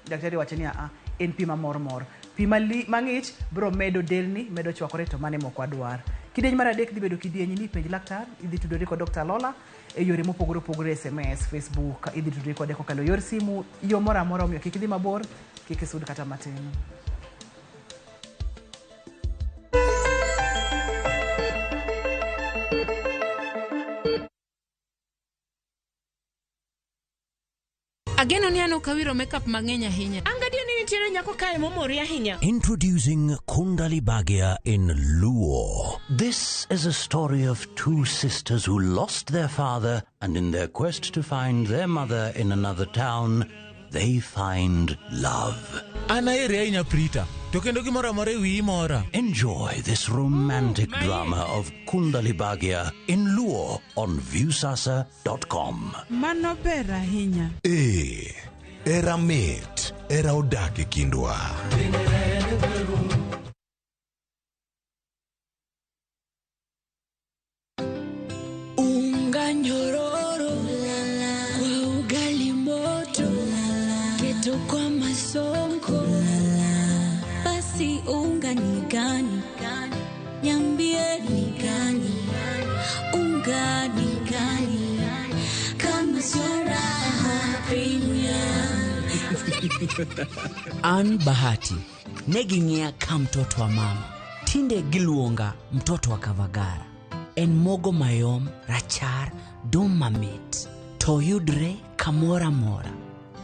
Daktari wacho ni a en pi mamor mor. Pi mang'ich bro medo delni, medo chwakore to mano ema ok wadwar. Kidieny mar adek dhi bedo kidieny ni penj laktar, idhi tudori kod Dr. Lola e yore mopogore opogore, SMS, Facebook, idhi tudori kode kokalo yor simu, yo moro amora omiyo kik idhi mabor, kik isud kata matin.
Ageno ni an ok awiro makeup mang'eny ahinya.
An gadier ni nitiere nyako kae momori ahinya.
Introducing Kundali Bhagya in Luo. This is a story of two sisters who lost their father and in their quest to find their mother in another town, they find love.
An aheri ahinya Prita, to kendo gimoro amora e wiyi mora.
Enjoy this romantic drama of Kundali Bhagya in Luo on Viusasa.com.
Mano ber ahinya.
Ee, hera mit, hera odak e kindwa.
Unga nyororo kwa ugali moto, keto kwa masonko. Basi unga ni gani? Niambie ni gani? Unga ni gani? Kama sio Raha Premium.
An Bahati ne ging'iya ka mtoto wa mama, tinde giluonga mtoto wa Kavagara. En mogo mayom, rachar, dum mamit, to yudre kamoro amora.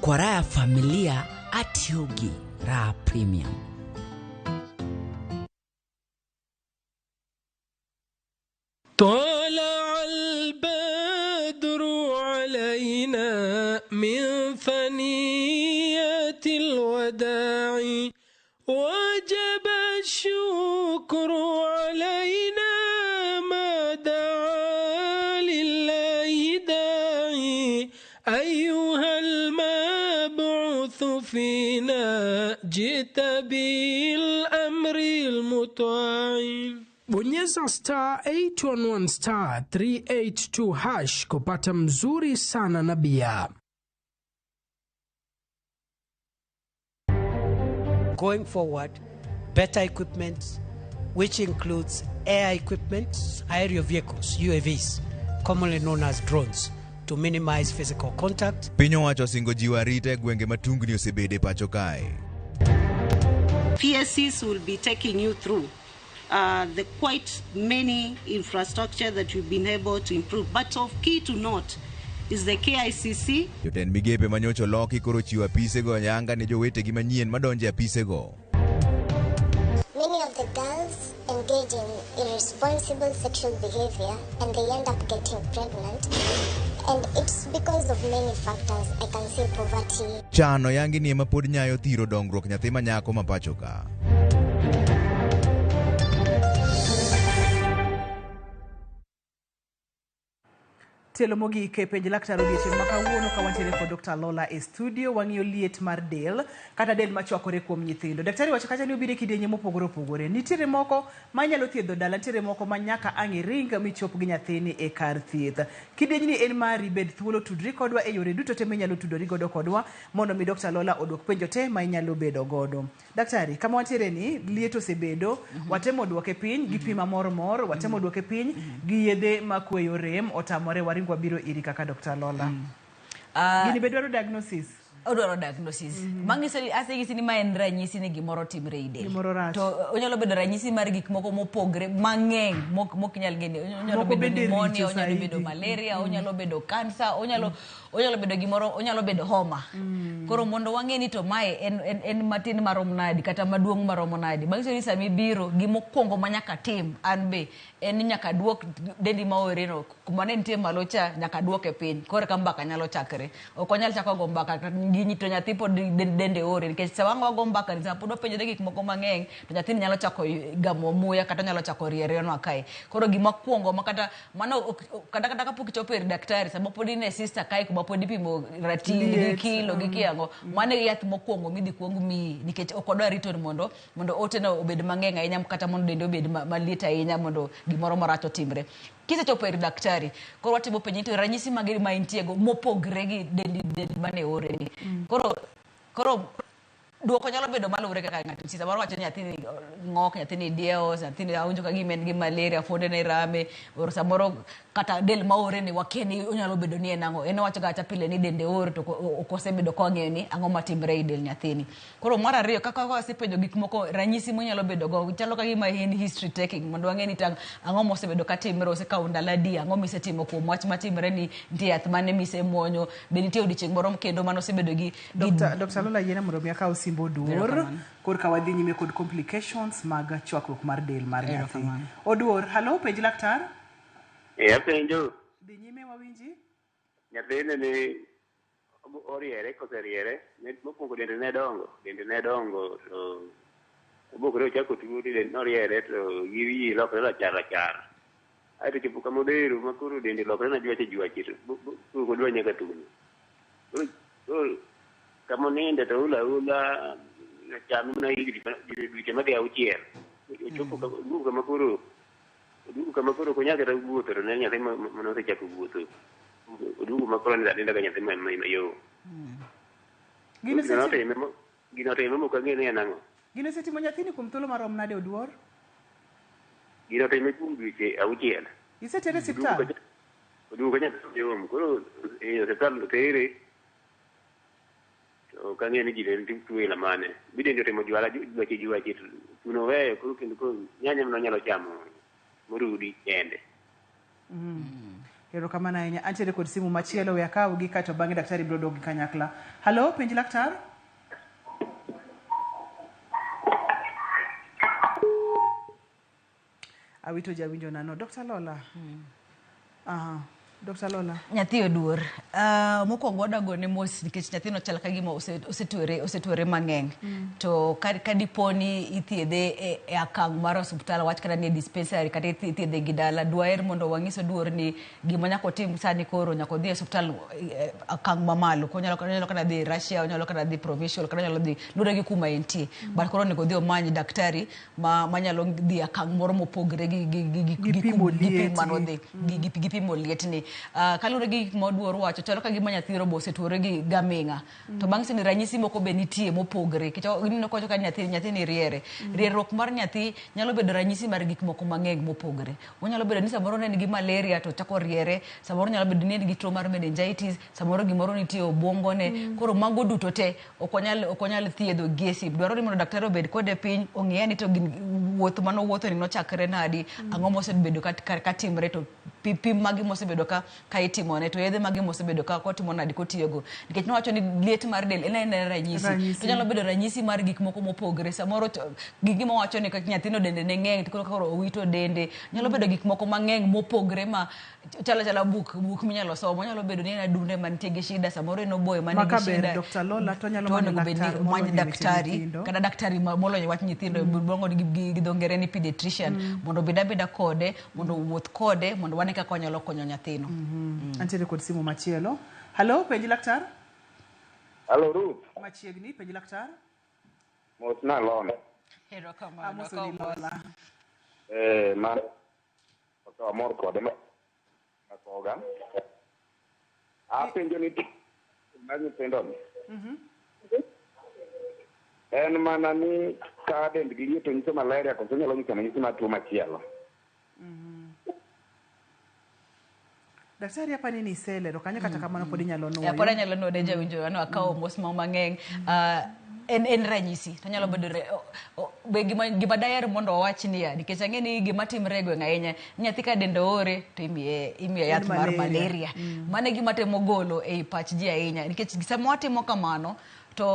Kwa raha ya familia atiyo gi Raha Premium.
طلع البدر علينا من ثنيات الوداع وجب الشكر علينا ما دعا لله داعي أيها المبعوث فينا جئت بالأمر المطاع.
Bonyeza star 811 star 382 hash kupata mzuri sana na bia.
Going forward, better equipment, which includes air equipment, aerial vehicles, UAVs, commonly known as drones, to minimize physical contact.
Piny owacho osingo jiwo arita e gwenge ma tungni osebede pacho kae.
PSCs will be taking you through the quite many infrastructure that we've been able to improve. But of key to note is the KICC.
Jotend migepe manyocha oloki koro chiwo apisego ayanga ne jowetegi manyien madonjo e apisego.
Many of the girls engage in irresponsible sexual behavior and they end up getting pregnant. And it's because of many factors. I can say poverty.
Chano yangi ni ema pod nyayo thiro dongruok nyathi ma nyako ma pacho ka.
Tielo mogik e penj laktar odiechieng' ma kawuono ka wantiere kod Dr. Lola e studio wang'iyo liet mar del kata del machwakore kuom nyithindo. Daktari wacho kacha ni obiro e kidienje mopogore opogore. Nitiere moko ma inyalo thiedho dala, nitiere moko ma nyaka ang' iring michop gi nyathini e kar thieth. Kidienjni en mari, bed thuolo tudri kodwa e yore duto te minyalo tudori godo kodwa mondo mi Dr. Lola oduok penjo te ma inyalo bedo godo. Daktari, kama wantiere ni liet osebedo, watemo duoke piny gi pi mamor mor, watemo duoke piny gi yedhe makweyo rem, otamore waringo wabiro iri kaka Dr. Lola. Gini be dwaro diagnosis?
Odwaro diagnosis. Manyiso ni aseng'isi ni ma en ranyisi ni gimoro timre ei del.
Gimoro rach.
To onyalo bedo ranyisi mar gik moko mopogre mang'eny mok nyal gene. Onyalo
Moko
bedo
bende
pneumonia,
richo
onyalo
saidi.
bedo malaria, onyalo bedo cancer, onyalo bedo gimoro, onyalo bedo homa. Koro mondo wang'e ni to mae en matin marom nadi kata maduong' maromo nadi. Manyiso ni sama ibiro gimokwongo ma nyaka tim an be en ni nyaka duok dendi maore no kuma ne nitie malo cha nyaka duoke piny koro ka mbaka nyalo chakre. Ok wanyal chako go mbaka gi to nyathi pod dende ore nikech sama ang' wago mbaka ni sama pod wapenjore gik moko mang'eny to nyathini nyalo chako gamo muya kata nyalo chako rierenwa kae. Koro gima kwongo ma kata mano kata kapok ichopo ir daktari sama pod in e sister kae kuma pod ipimo ratil gi kilo gi kiang'o mano e yath mokwongo midhi kuong miyi nikech ok wadwa rito ni mondo oteno obed mang'eny ahinya kata mondo dende obed maliet ahinya mondo gimoro marach otimre. Kisechopo ir daktari koro watimo penjo to ranyisi mage ma intiego mopogre gi dendi mane ore ni. Koro duoko nyalo bedo maluwore kaka ng'ato nitie. Samoro wacho ni nyathini ng'ok, nyathini diewo, nyathini awinjo ka gima en gi malaria, fuonde ne rame, or samoro kata del maore ni wakia ni onyalo bedo ni en ang'o. En owacho ga acha pile ni dende ore to ok osebedo kong'eyo ni ang'o matimre ei del nyathini. Koro mar ariyo kaka wasepenjo gik moko ranyisi monyalo bedo go chalo ka gima en history taking mondo wang'e ni ang'o mosebedo katimre, osekawo ndalo adi, ang'o misetimo kuom wach matimre ni nitie yath mane misemuonyo, be nitie odiochieng' moro kendo mane osebedo gi
Dr. Lola yiena mondo mi akaw simbo Oduor korka wadhi nyime kod complications mag chwakruok mar del mar nyathi. Oduor, halo, penj laktar.
Apenjo.
Dhi nyime wawinji.
Nyathini ni oriere koseriere, mokwongo dende ne dongo to obokore ochako tuo dende noriere to gi wiye lokore rachar. Aeto chopo kama odhero ma koro dende lokore na jwache to koro odwa nyaka thuno. Koro kama oninde to ula chame mana higni dweche madhi auchiel. Ochopo kama koro oduogo kama koro ok onyal kata wuotho to ne nyathi mane osechako wuotho. Oduogo ma koro nindo aninda ka nyathi mayom. Gino otime mok ang'eyo ni en ang'o.
Gino osetimo nyathini kuom thuolo marom nade Oduor?
Gino otime kuom dweche auchiel.
Isetere osiptal?
Oduogo ka nyathi mayom. Koro e osiptal otere. Ok ang'eyo ni gino en tuo ila mane. Bidende otimo jwala jwache thuno weyo koro kendo koro nyanya mana onyalo chamo morudi kende.
Erokamano ahinya. Antiere kod simu machielo we akawgi kaeto bang'e daktari biro dok gi kanyakla. Halo, penj laktar. Awito jawinjo nano. Dr. Lola. Dr. Lola.
Nyathi Oduor. Mokwongo wadwa gone mos nikech nyathino chal ka gima osetwere mang'eny. To ka dipo ni ithiedhe e akang' mar osiptal wach kata ni e dispensary kata ithiedhe gi dala, dwaher mondo wang'is Oduor ni gima nyaka otim sani koro nyaka odhi e osiptal akang' mamalo. Onyalo kata dhi Russia, onyalo kata dhi provincial, kata onyalo dhi luwore gi kuma entie. But koro onego odhi omany daktari manyalo dhi akang' moro mopogre gi pimo lietni. Kaluwore gi gik ma Oduor wacho chalo ka gima nyathi robo osetuore gi gaming'a. To bang' sani ranyisi moko be nitie mopogre. Nikech ineno kowacho ka nyathini riere. Rierruok mar nyathi nyalo bedo ranyisi mar gik moko mang'eny mopogre. Onyalo bedo ni samoro ne en gi malaria to ochako riere, samoro nyalo bedo ni en gi tuo mar meningitis, samoro gimoro nitie e obuongone. Koro mago duto te ok wanyal thiedho gi e sim. Dwarore mondo daktari obed kode piny, ong'e ni to wuoth manowuotho ni nochakre nadi, ang'o mosebedo ka timre to pim mage mosebedo ka itimone to yedhe mage mosebedo ka kotimo nadi kotiyogo. Nikech nowacho ni liet mar del en ranyisi. To nyalo bedo ranyisi mar gik moko mopogre. Samoro gima wacho ni nyathino dende ne ng'eny to koro owito dende. Nyalo bedo gik moko mang'eny mopogre ma chalo chala buk minyalo somo. Nyalo bedo ni en adunde mantie gi shida, samoro en oboyo man gi shida.
Dr. Lola to nyalo manyo
daktari kata daktari molony e wach nyithindo iluongo gi dho ngere ni pediatrician mondo obed abeda kode, mondo owuoth kode, mondo wane wane kaka wanyalo konyo nyathino.
Antiere kod simu machielo. Halo, penj laktar.
Halo Ruth.
Machiegni, penj laktar.
Mos na Lola.
Erokamano.
Amoso ni Lola.
Man amor kode ma koga. Apenjo ni mar nyithindo ni. En mana ni ka dendgi liet to nyiso malaria koso nyalo nyiso ranyisi mar tuo machielo.
Daktari hapa nini iselero kanyo kata kamano pod inyalo nuoyo.
Pod anyalo nuoyo ne jawinjo ano akawo mos ma mang'eny. En ranyisi to nyalo bedo be gima daher mondo wawach niya nikech ang'e ni gima timre e gweng' ahinya nyathi ka dende oore to imiye yath mar malaria. Mano e gima temo golo ei pach ji ahinya nikech sama watimo kamano to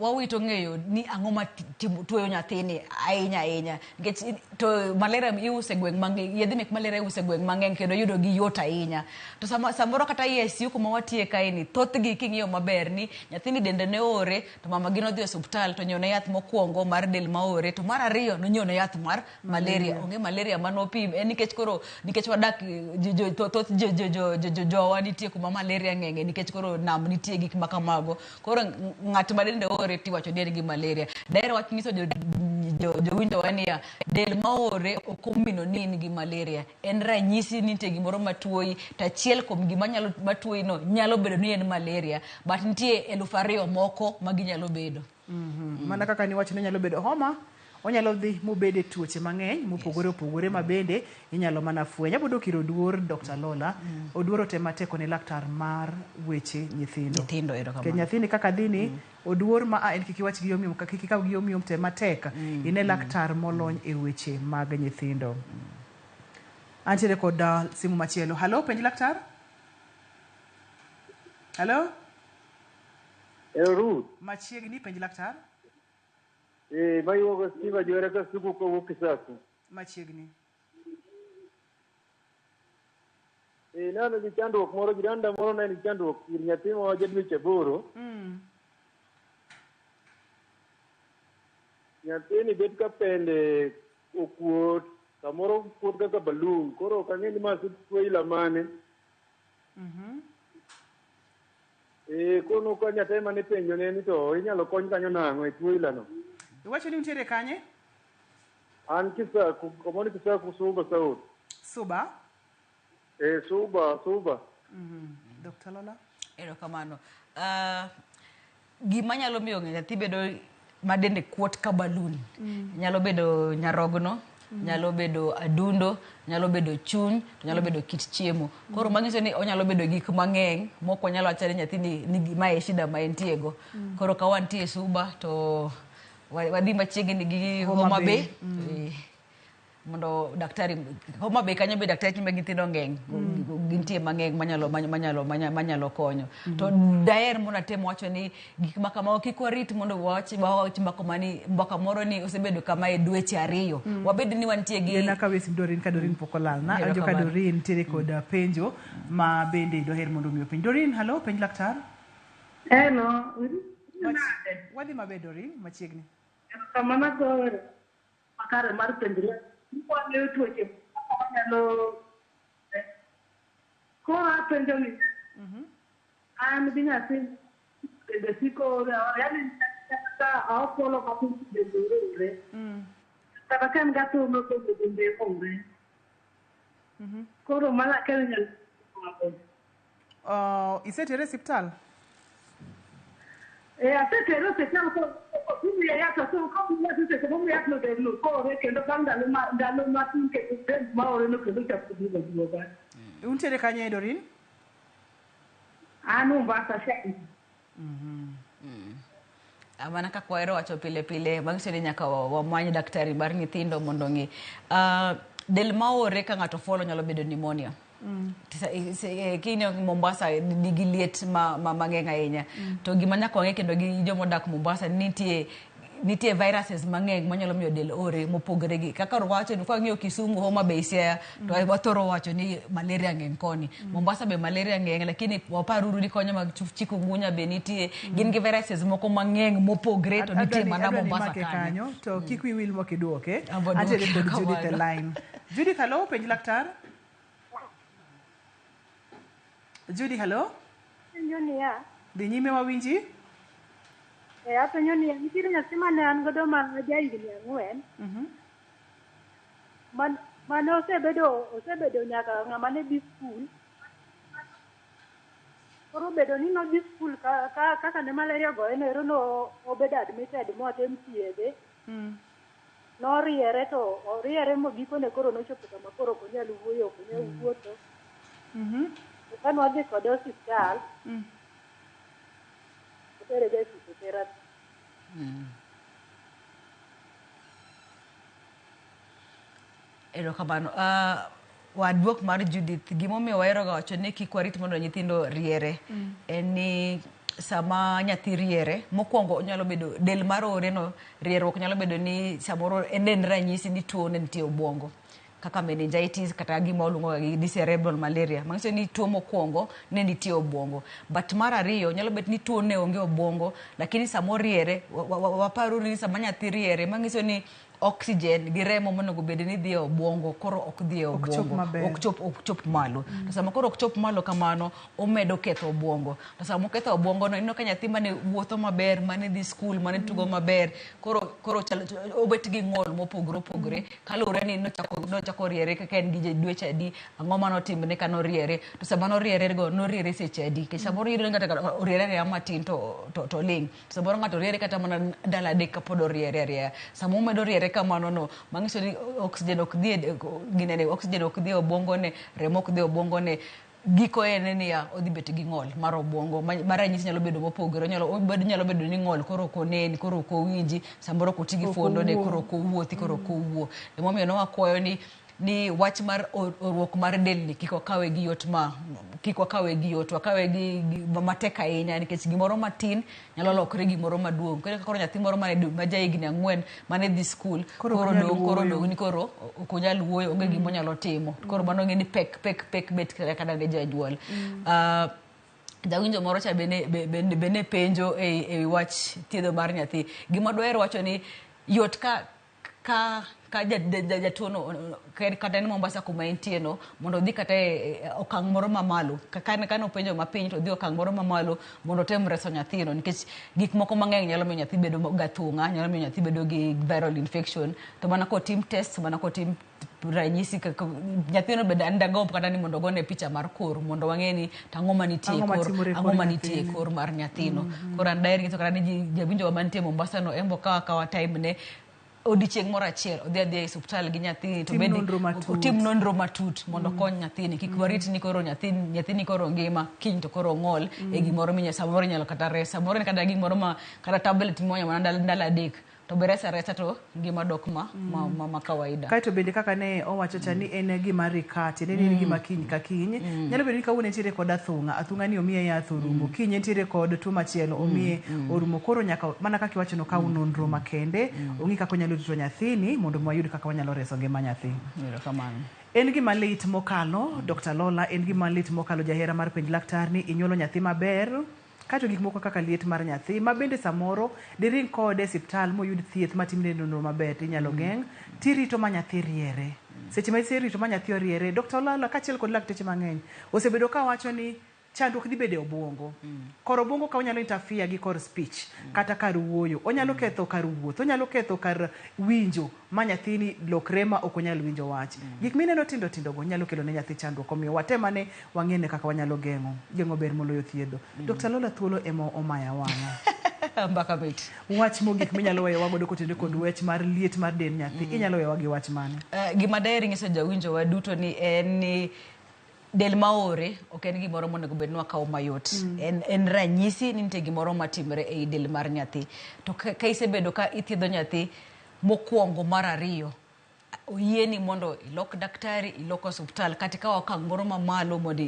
wawito ng'eyo ni ang'o ma tuoyo nyathini ahinya ahinya nikech to malaria iuse gweng' mang'eny, yedhe mek malaria iuse gweng' mang'eny kendo yudo gi yot ahinya. To samoro kata e ICU kuma watie kae ni thothgi king'iyo maber ni nyathini dende ne oore to mama gi nodhi e osuptal to onyiewo ne yath mokwongo mar del maore to mar ariyo nonyiewo ne yath mar malaria. Onge malaria manopim en nikech koro nikech wadak thoth jowa nitie kuma malaria ng'enye nikech koro nam nitie gik ma kamago. Koro ng'at ma dende oore tiwacho ni en gi malaria. Daher wach nyiso jowinjowa niya del maore ok omino ni in gi malaria. En ranyisi ni nitie gimoro matuoyi to achiel kuom gima nyalo matuoyi no nyalo bedo ni en malaria but nitie 2000 moko ma ginyalo bedo.
Mana kaka niwacho ni onyalo bedo homa, onyalo dhi mobede tuoche mang'eny mopogore opogore ma bende inyalo mana fweny. Abo dok ir Oduor, Dr. Lola. Oduor otema teko ne laktar mar weche nyithindo.
Nyithindo, erokamano.
Ke nyathini kaka dhi ni Oduor ma en kik iwach gi yomyom, kik ikaw gi yomyom tem matek. Ine laktar molony e weche mag nyithindo. Antiere kod simu machielo. Halo, penj laktar. Halo?
Ruth.
Machiegni, penj laktar.
Mayuogo Steve Ajwere Kasuku kowuok Kisaku.
Machiegni.
Nano gi chandruok moro, jiranda moro ne nigi chandruok ir nyathi ma ja dweche 8. Nyathini bet ka pende okuot, kamoro kuot kaka balloon, koro ok ang'e ni ma tuo ila mane. Kono ka nyathi mane penjo ne ni to inyalo kony kanyo nang'o e tuo ilano.
Iwacho ni untiere kanye?
An Kisaku, komoni Kisaku Suba South.
Suba?
Suba.
Dr. Lola?
Erokamano. Gima nyalo miyo nyathi bedo ma dende kuot ka balloon. Nyalo bedo nyarogno, nyalo bedo adundo, nyalo bedo chuny, to nyalo bedo kit chiemo. Koro manyiso ni onyalo bedo gik mang'eny mok wanyalo wacho ni nyathini nigi mae shida ma entiego. Koro ka wantie Suba to wadhi machiegni gi Homa Bay. Mondo daktari Homa Bay kanyo be daktari mag nyithindo ng'eny gintie mang'eny manyalo konyo. To daher mondo atem wacho ni gik ma kamago kik warit mondo wawach mbaka moro ni osebedo kamae dweche 2. Wabed ni wantie gi
Yena kawe sim Doreen ka Doreen pok olalna. Awinjo ka Doreen nitiere kod penjo ma bende doher mondo omi openj. Doreen, halo, penj laktar.
Hello.
Wadhi maber Doreen, machiegni.
Kamano koro makare mar penjruok. Wang'eyo tuoche wanyalo koro apenjo ni an gi nyathi bende siko yani kata aopolo matin bende ore kata ka en gatume bende bende ore koro mana akia ni nyalo
Isetere osiptal?
Asetere osiptal imiye yath to komiye seche momiye yath no del no kore kendo bang' ndalo matin kendo del maore no kendo chako duogo aduoga.
Untiere kanye Doreen?
An Mombasa Shai.
Mana kaka wahero wacho pile pile, manyiso ni nyaka wamany daktari mar nyithindo mondo ong'e. Del maore ka ng'ato fuolo nyalo bedo pneumonia. Kineno Mombasa nigi liet mang'eny ahinya. To gima nyaka wang'e kendo gi jomodak Mombasa nitie viruses mang'eny manyalo miyo del ore mopogore gi kaka wacho ni kwang'iyo Kisumu, Homa Bay, Siaya to wathoro wacho ni malaria ng'eny koni. Mombasa be malaria ng'eny lakini waparuru ni konyo mag chikungunya be nitie. Gin gi viruses moko mang'eny mopogre to nitie mana Mombasa kanyo.
To kik wiyi wil mok iduoke. Antiere kod Judith e line. Judith, hello, penj laktar. Judy, hello.
Apenjo niya,
Dhi nyime wawinji.
Apenjo niya, nitiere nyathi mane an godo ma jahigni 4. Mane osebedo nyaka ng'ama ne dhi skul. Koro bedo ni nodhi skul kaka ne malaria ogoye no ero no obedo admitted motem thiedhe. Noriere to oriere mogikone koro nochopo kama koro ok onyal wuoyo, ok onyal wuotho. To kane wadhi kode osiptal, otere ga e physiotherapy.
Erokamano. Waduok mar Judith, gimomiyo wahero ga wacho ni kik warit mondo nyithindo riere en ni sama nyathi riere, mokwongo onyalo bedo del mar ore no, rierruok nyalo bedo ni samoro en ranyisi ni tuo ne nitie e obwongo kaka meningitis kata gima waluongo ga gi cerebral malaria, manyiso ni tuo mokwongo ne nitie e obwongo. But mar ariyo nyalo bet ni tuo ne onge obwongo, lakini sama oriere, waparuru ni sama nyathi riere manyiso ni oxygen gi remo monego bed ni dhi e obwongo koro ok dhi e
Ok chop
obwongo,
maber.
ok chop malo. To sama koro ok chop malo kamano, omedo ketho obwongo. To sama oketho obwongo no, ineno ka nyathi mane wuotho maber, mane dhi skul, mane tugo maber, koro chalo, obet gi ng'ol mopogore opogore kaluwore ni nochako riere kaka en gi dweche adi, ang'o manotimne ka noriere, to sama noriere go noriere seche adi, nikech samoro iyudo ni ng'ato oriere arieya matin to ling', samoro ng'ato riere kata mana ndalo 3 kapod oriere arieya. Sama omedo riere kamano no, manyiso ni oxygen ok dhi e ginene, oxygen ok dhi e obwongo ne, remo ok dhi e obwongo ne, giko en niya odhi bet gi ng'ol mar obwongo ma ranyisi nyalo bedo mopogore, nyalo bedo ni ng'ol koro ok onen, koro ok owinji, samoro ok oti gi
Ok
fuondone,
owuo.
koro ok owuothi, koro ok owuo. Emomiyo ne wakwayo ni wach mar orruok mar delni kik wakawe gi yot, ma kik wakawe gi yot, wakawe gi matek ahinya, nikech gimoro matin nyalo lokore gimoro maduong'. Koro koro nyathi moro mane ma jahigni 4 mane dhi skul,
Koro ok
koro
onyal
dong', koro
wuoyo.
dong' ni koro ok onyal wuoyo, onge gima onyalo timo. Koro mano ng'e ni pek bet kata ne janyuol. Jawinjo moro cha bende penjo e wach thiedho mar nyathi. Gima dwaher wacho ni yot ka jatuo no, kata en Mombasa kuma entie no, mondo odhi kata e okang' moro mamalo. Ka nopenjo mapiny to odhi okang' moro mamalo mondo otem reso nyathino, nikech gik moko mang'eny nyalo miyo nyathi bedo gathung'a, nyalo miyo nyathi bedo gi viral infection. To mana kotim test, mana kotim ranyisi kaka nyathino bende an dagomb kata ni mondo ogone picha mar kor mondo wang'e ni to ang'o manitie e
Ang'o
kor,
matimore e
ang'o
kor
manitie e
nyathini.
kor mar nyathino. Koro an daher nyiso kata ni jawinjo wa mantie Mombasa no, en bo kawa akawa time ne odiochieng' moro achiel odhi adhiya e osiptal gi nyathini to
Tim
bende
nonro matut.
otim nonro matut mondo okony nyathini, kik warit ni koro nyathini koro ngima kiny to koro ong'ol e gimoro minya samoro inyalo kata res, samoro en kata gimoro ma kata tablet muonyo mana ndalo 3 to be resa resa to ngima dok ma kawaida.
Kaeto bende kaka ne owacho cha ni en gima recur, tiende ni en gima kiny ka kiny. Nyalo bedo ni kawuono entiere kod athung'a, athung'a ni omiye yath orumo, kiny entiere kod tuo machielo omiye orumo. Koro nyaka mana kaka iwacho no, kaw nonro makende, ong'i kaka onyalo rito nyathini mondo wayud kaka wanyalo reso ngima nyathi.
Erokamano.
En gima lit mokalo, Dr. Lola, en gima lit mokalo jahera mar penj laktar ni inyuolo nyathi maber, kato gik moko kaka liet mar nyathi, ma bende samoro diring kode e osiptal moyud thieth matimne nonro maber tinyalo geng', tirito ma nyathi riere. Seche ma iserito ma nyathi oriere, Dr. Olala kaachiel kod lakteche mang'eny osebedo ka wacho ni chandruok dhi bedo e obwongo. Kor obwongo ka onyalo interfere gi kor speech, kata kar wuoyo, onyalo ketho kar wuoth, onyalo ketho kar winjo ma nyathini lokre ma ok onyal winjo wach. Gik mineno tindo tindo go nyalo kelo ne nyathi chandruok, omiyo watem ane wang'e kaka wanyalo geng'o. Geng'o ber moloyo thiedho. Dr. Lola, thuolo ema omaya wang'a.
Mbaka mit.
Wach mogik minyalo weyo wagodo kotenore kod wach mar liet mar dend nyathi, inyalo weyowa gi wach mane?
Gima daher nyiso jawinjo wa duto ni en ni del maore ok en gimoro monego bed ni wakawo mayot. En ranyisi ni nitie gimoro matimore ei del mar nyathi. To ka isebedo ka ithiedho nyathi mokwongo mar ariyo, oyieni mondo ilok daktari, ilok osuptal, kata ikaw okang' moro mamalo mondo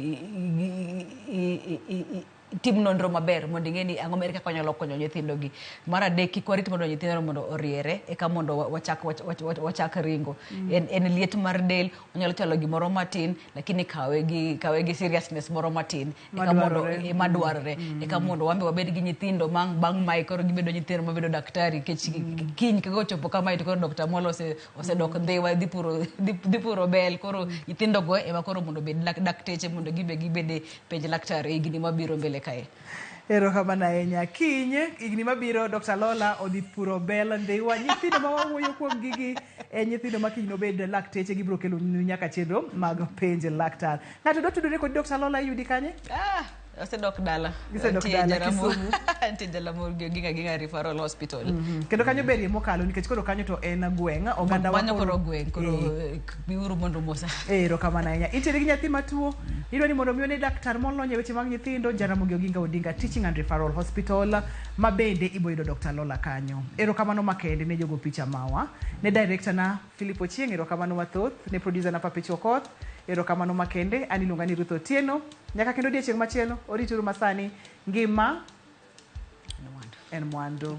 Tim nonro maber mondo ing'e ni ang'o ere kaka wanyalo konyo nyithindo gi. Mar adek, kik warit mondo nyithindo mondo oriere eka mondo wachak ringo. En liet mar del, onyalo chalo gimoro matin, lakini kawe gi seriousness moro matin eka mondo
Madwarore.
Madwarore eka mondo wambe wabed gi nyithindo mang bang' mae koro gibedo nyithindo mabedo daktari, nikech kiny kaka ochopo kamae to koro Dr. Mwalo osedok Ndhiwa dhi puro bel. Koro nyithindo go ema koro mondo obed dakteche mondo gibe gibed penj laktar e higni mabiro mbele kae.
Erokamano ahinya. Kiny, higni mabiro, Dr. Lola odhi puro bel Ndhiwa. Nyithindo ma wawuoyo kuom gigi e nyithindo ma kiny nobed lakteche, gibiro kelo nu nyaka chenro mag penj laktar. Ng'ato dwa tudore kod Dr. Lola, iyudi kanye?
Ah, osedok dala.
Gisedok
Nitie
dala,
Jaramogi
Kisumu.
Nitie Jaramogi Oginga Oginga Referral Hospital.
Kendo kanyo berie mokalo, nikech koro kanyo to en gweng'. Oganda wa
Mano koro gweng', koro biuru mondo mosa.
Erokamano ahinya. Intiere gi nyathi matuo, idwa ni mondo mi one daktar molony e weche mag nyithindo, Jaramogi Oginga Odinga Teaching and Referral Hospital, ma bende ibo yudo Dr. Lola kanyo. Erokamano makende ne jogo picha mawa, ne director na Philip Ochieng', erokamano mathoth, ne producer na Papich Okoth, erokamano makende, an iluonga ni Ruth Otieno. Nyaka kendo odiechieng' machielo, orituru masani, ngima en mwandu.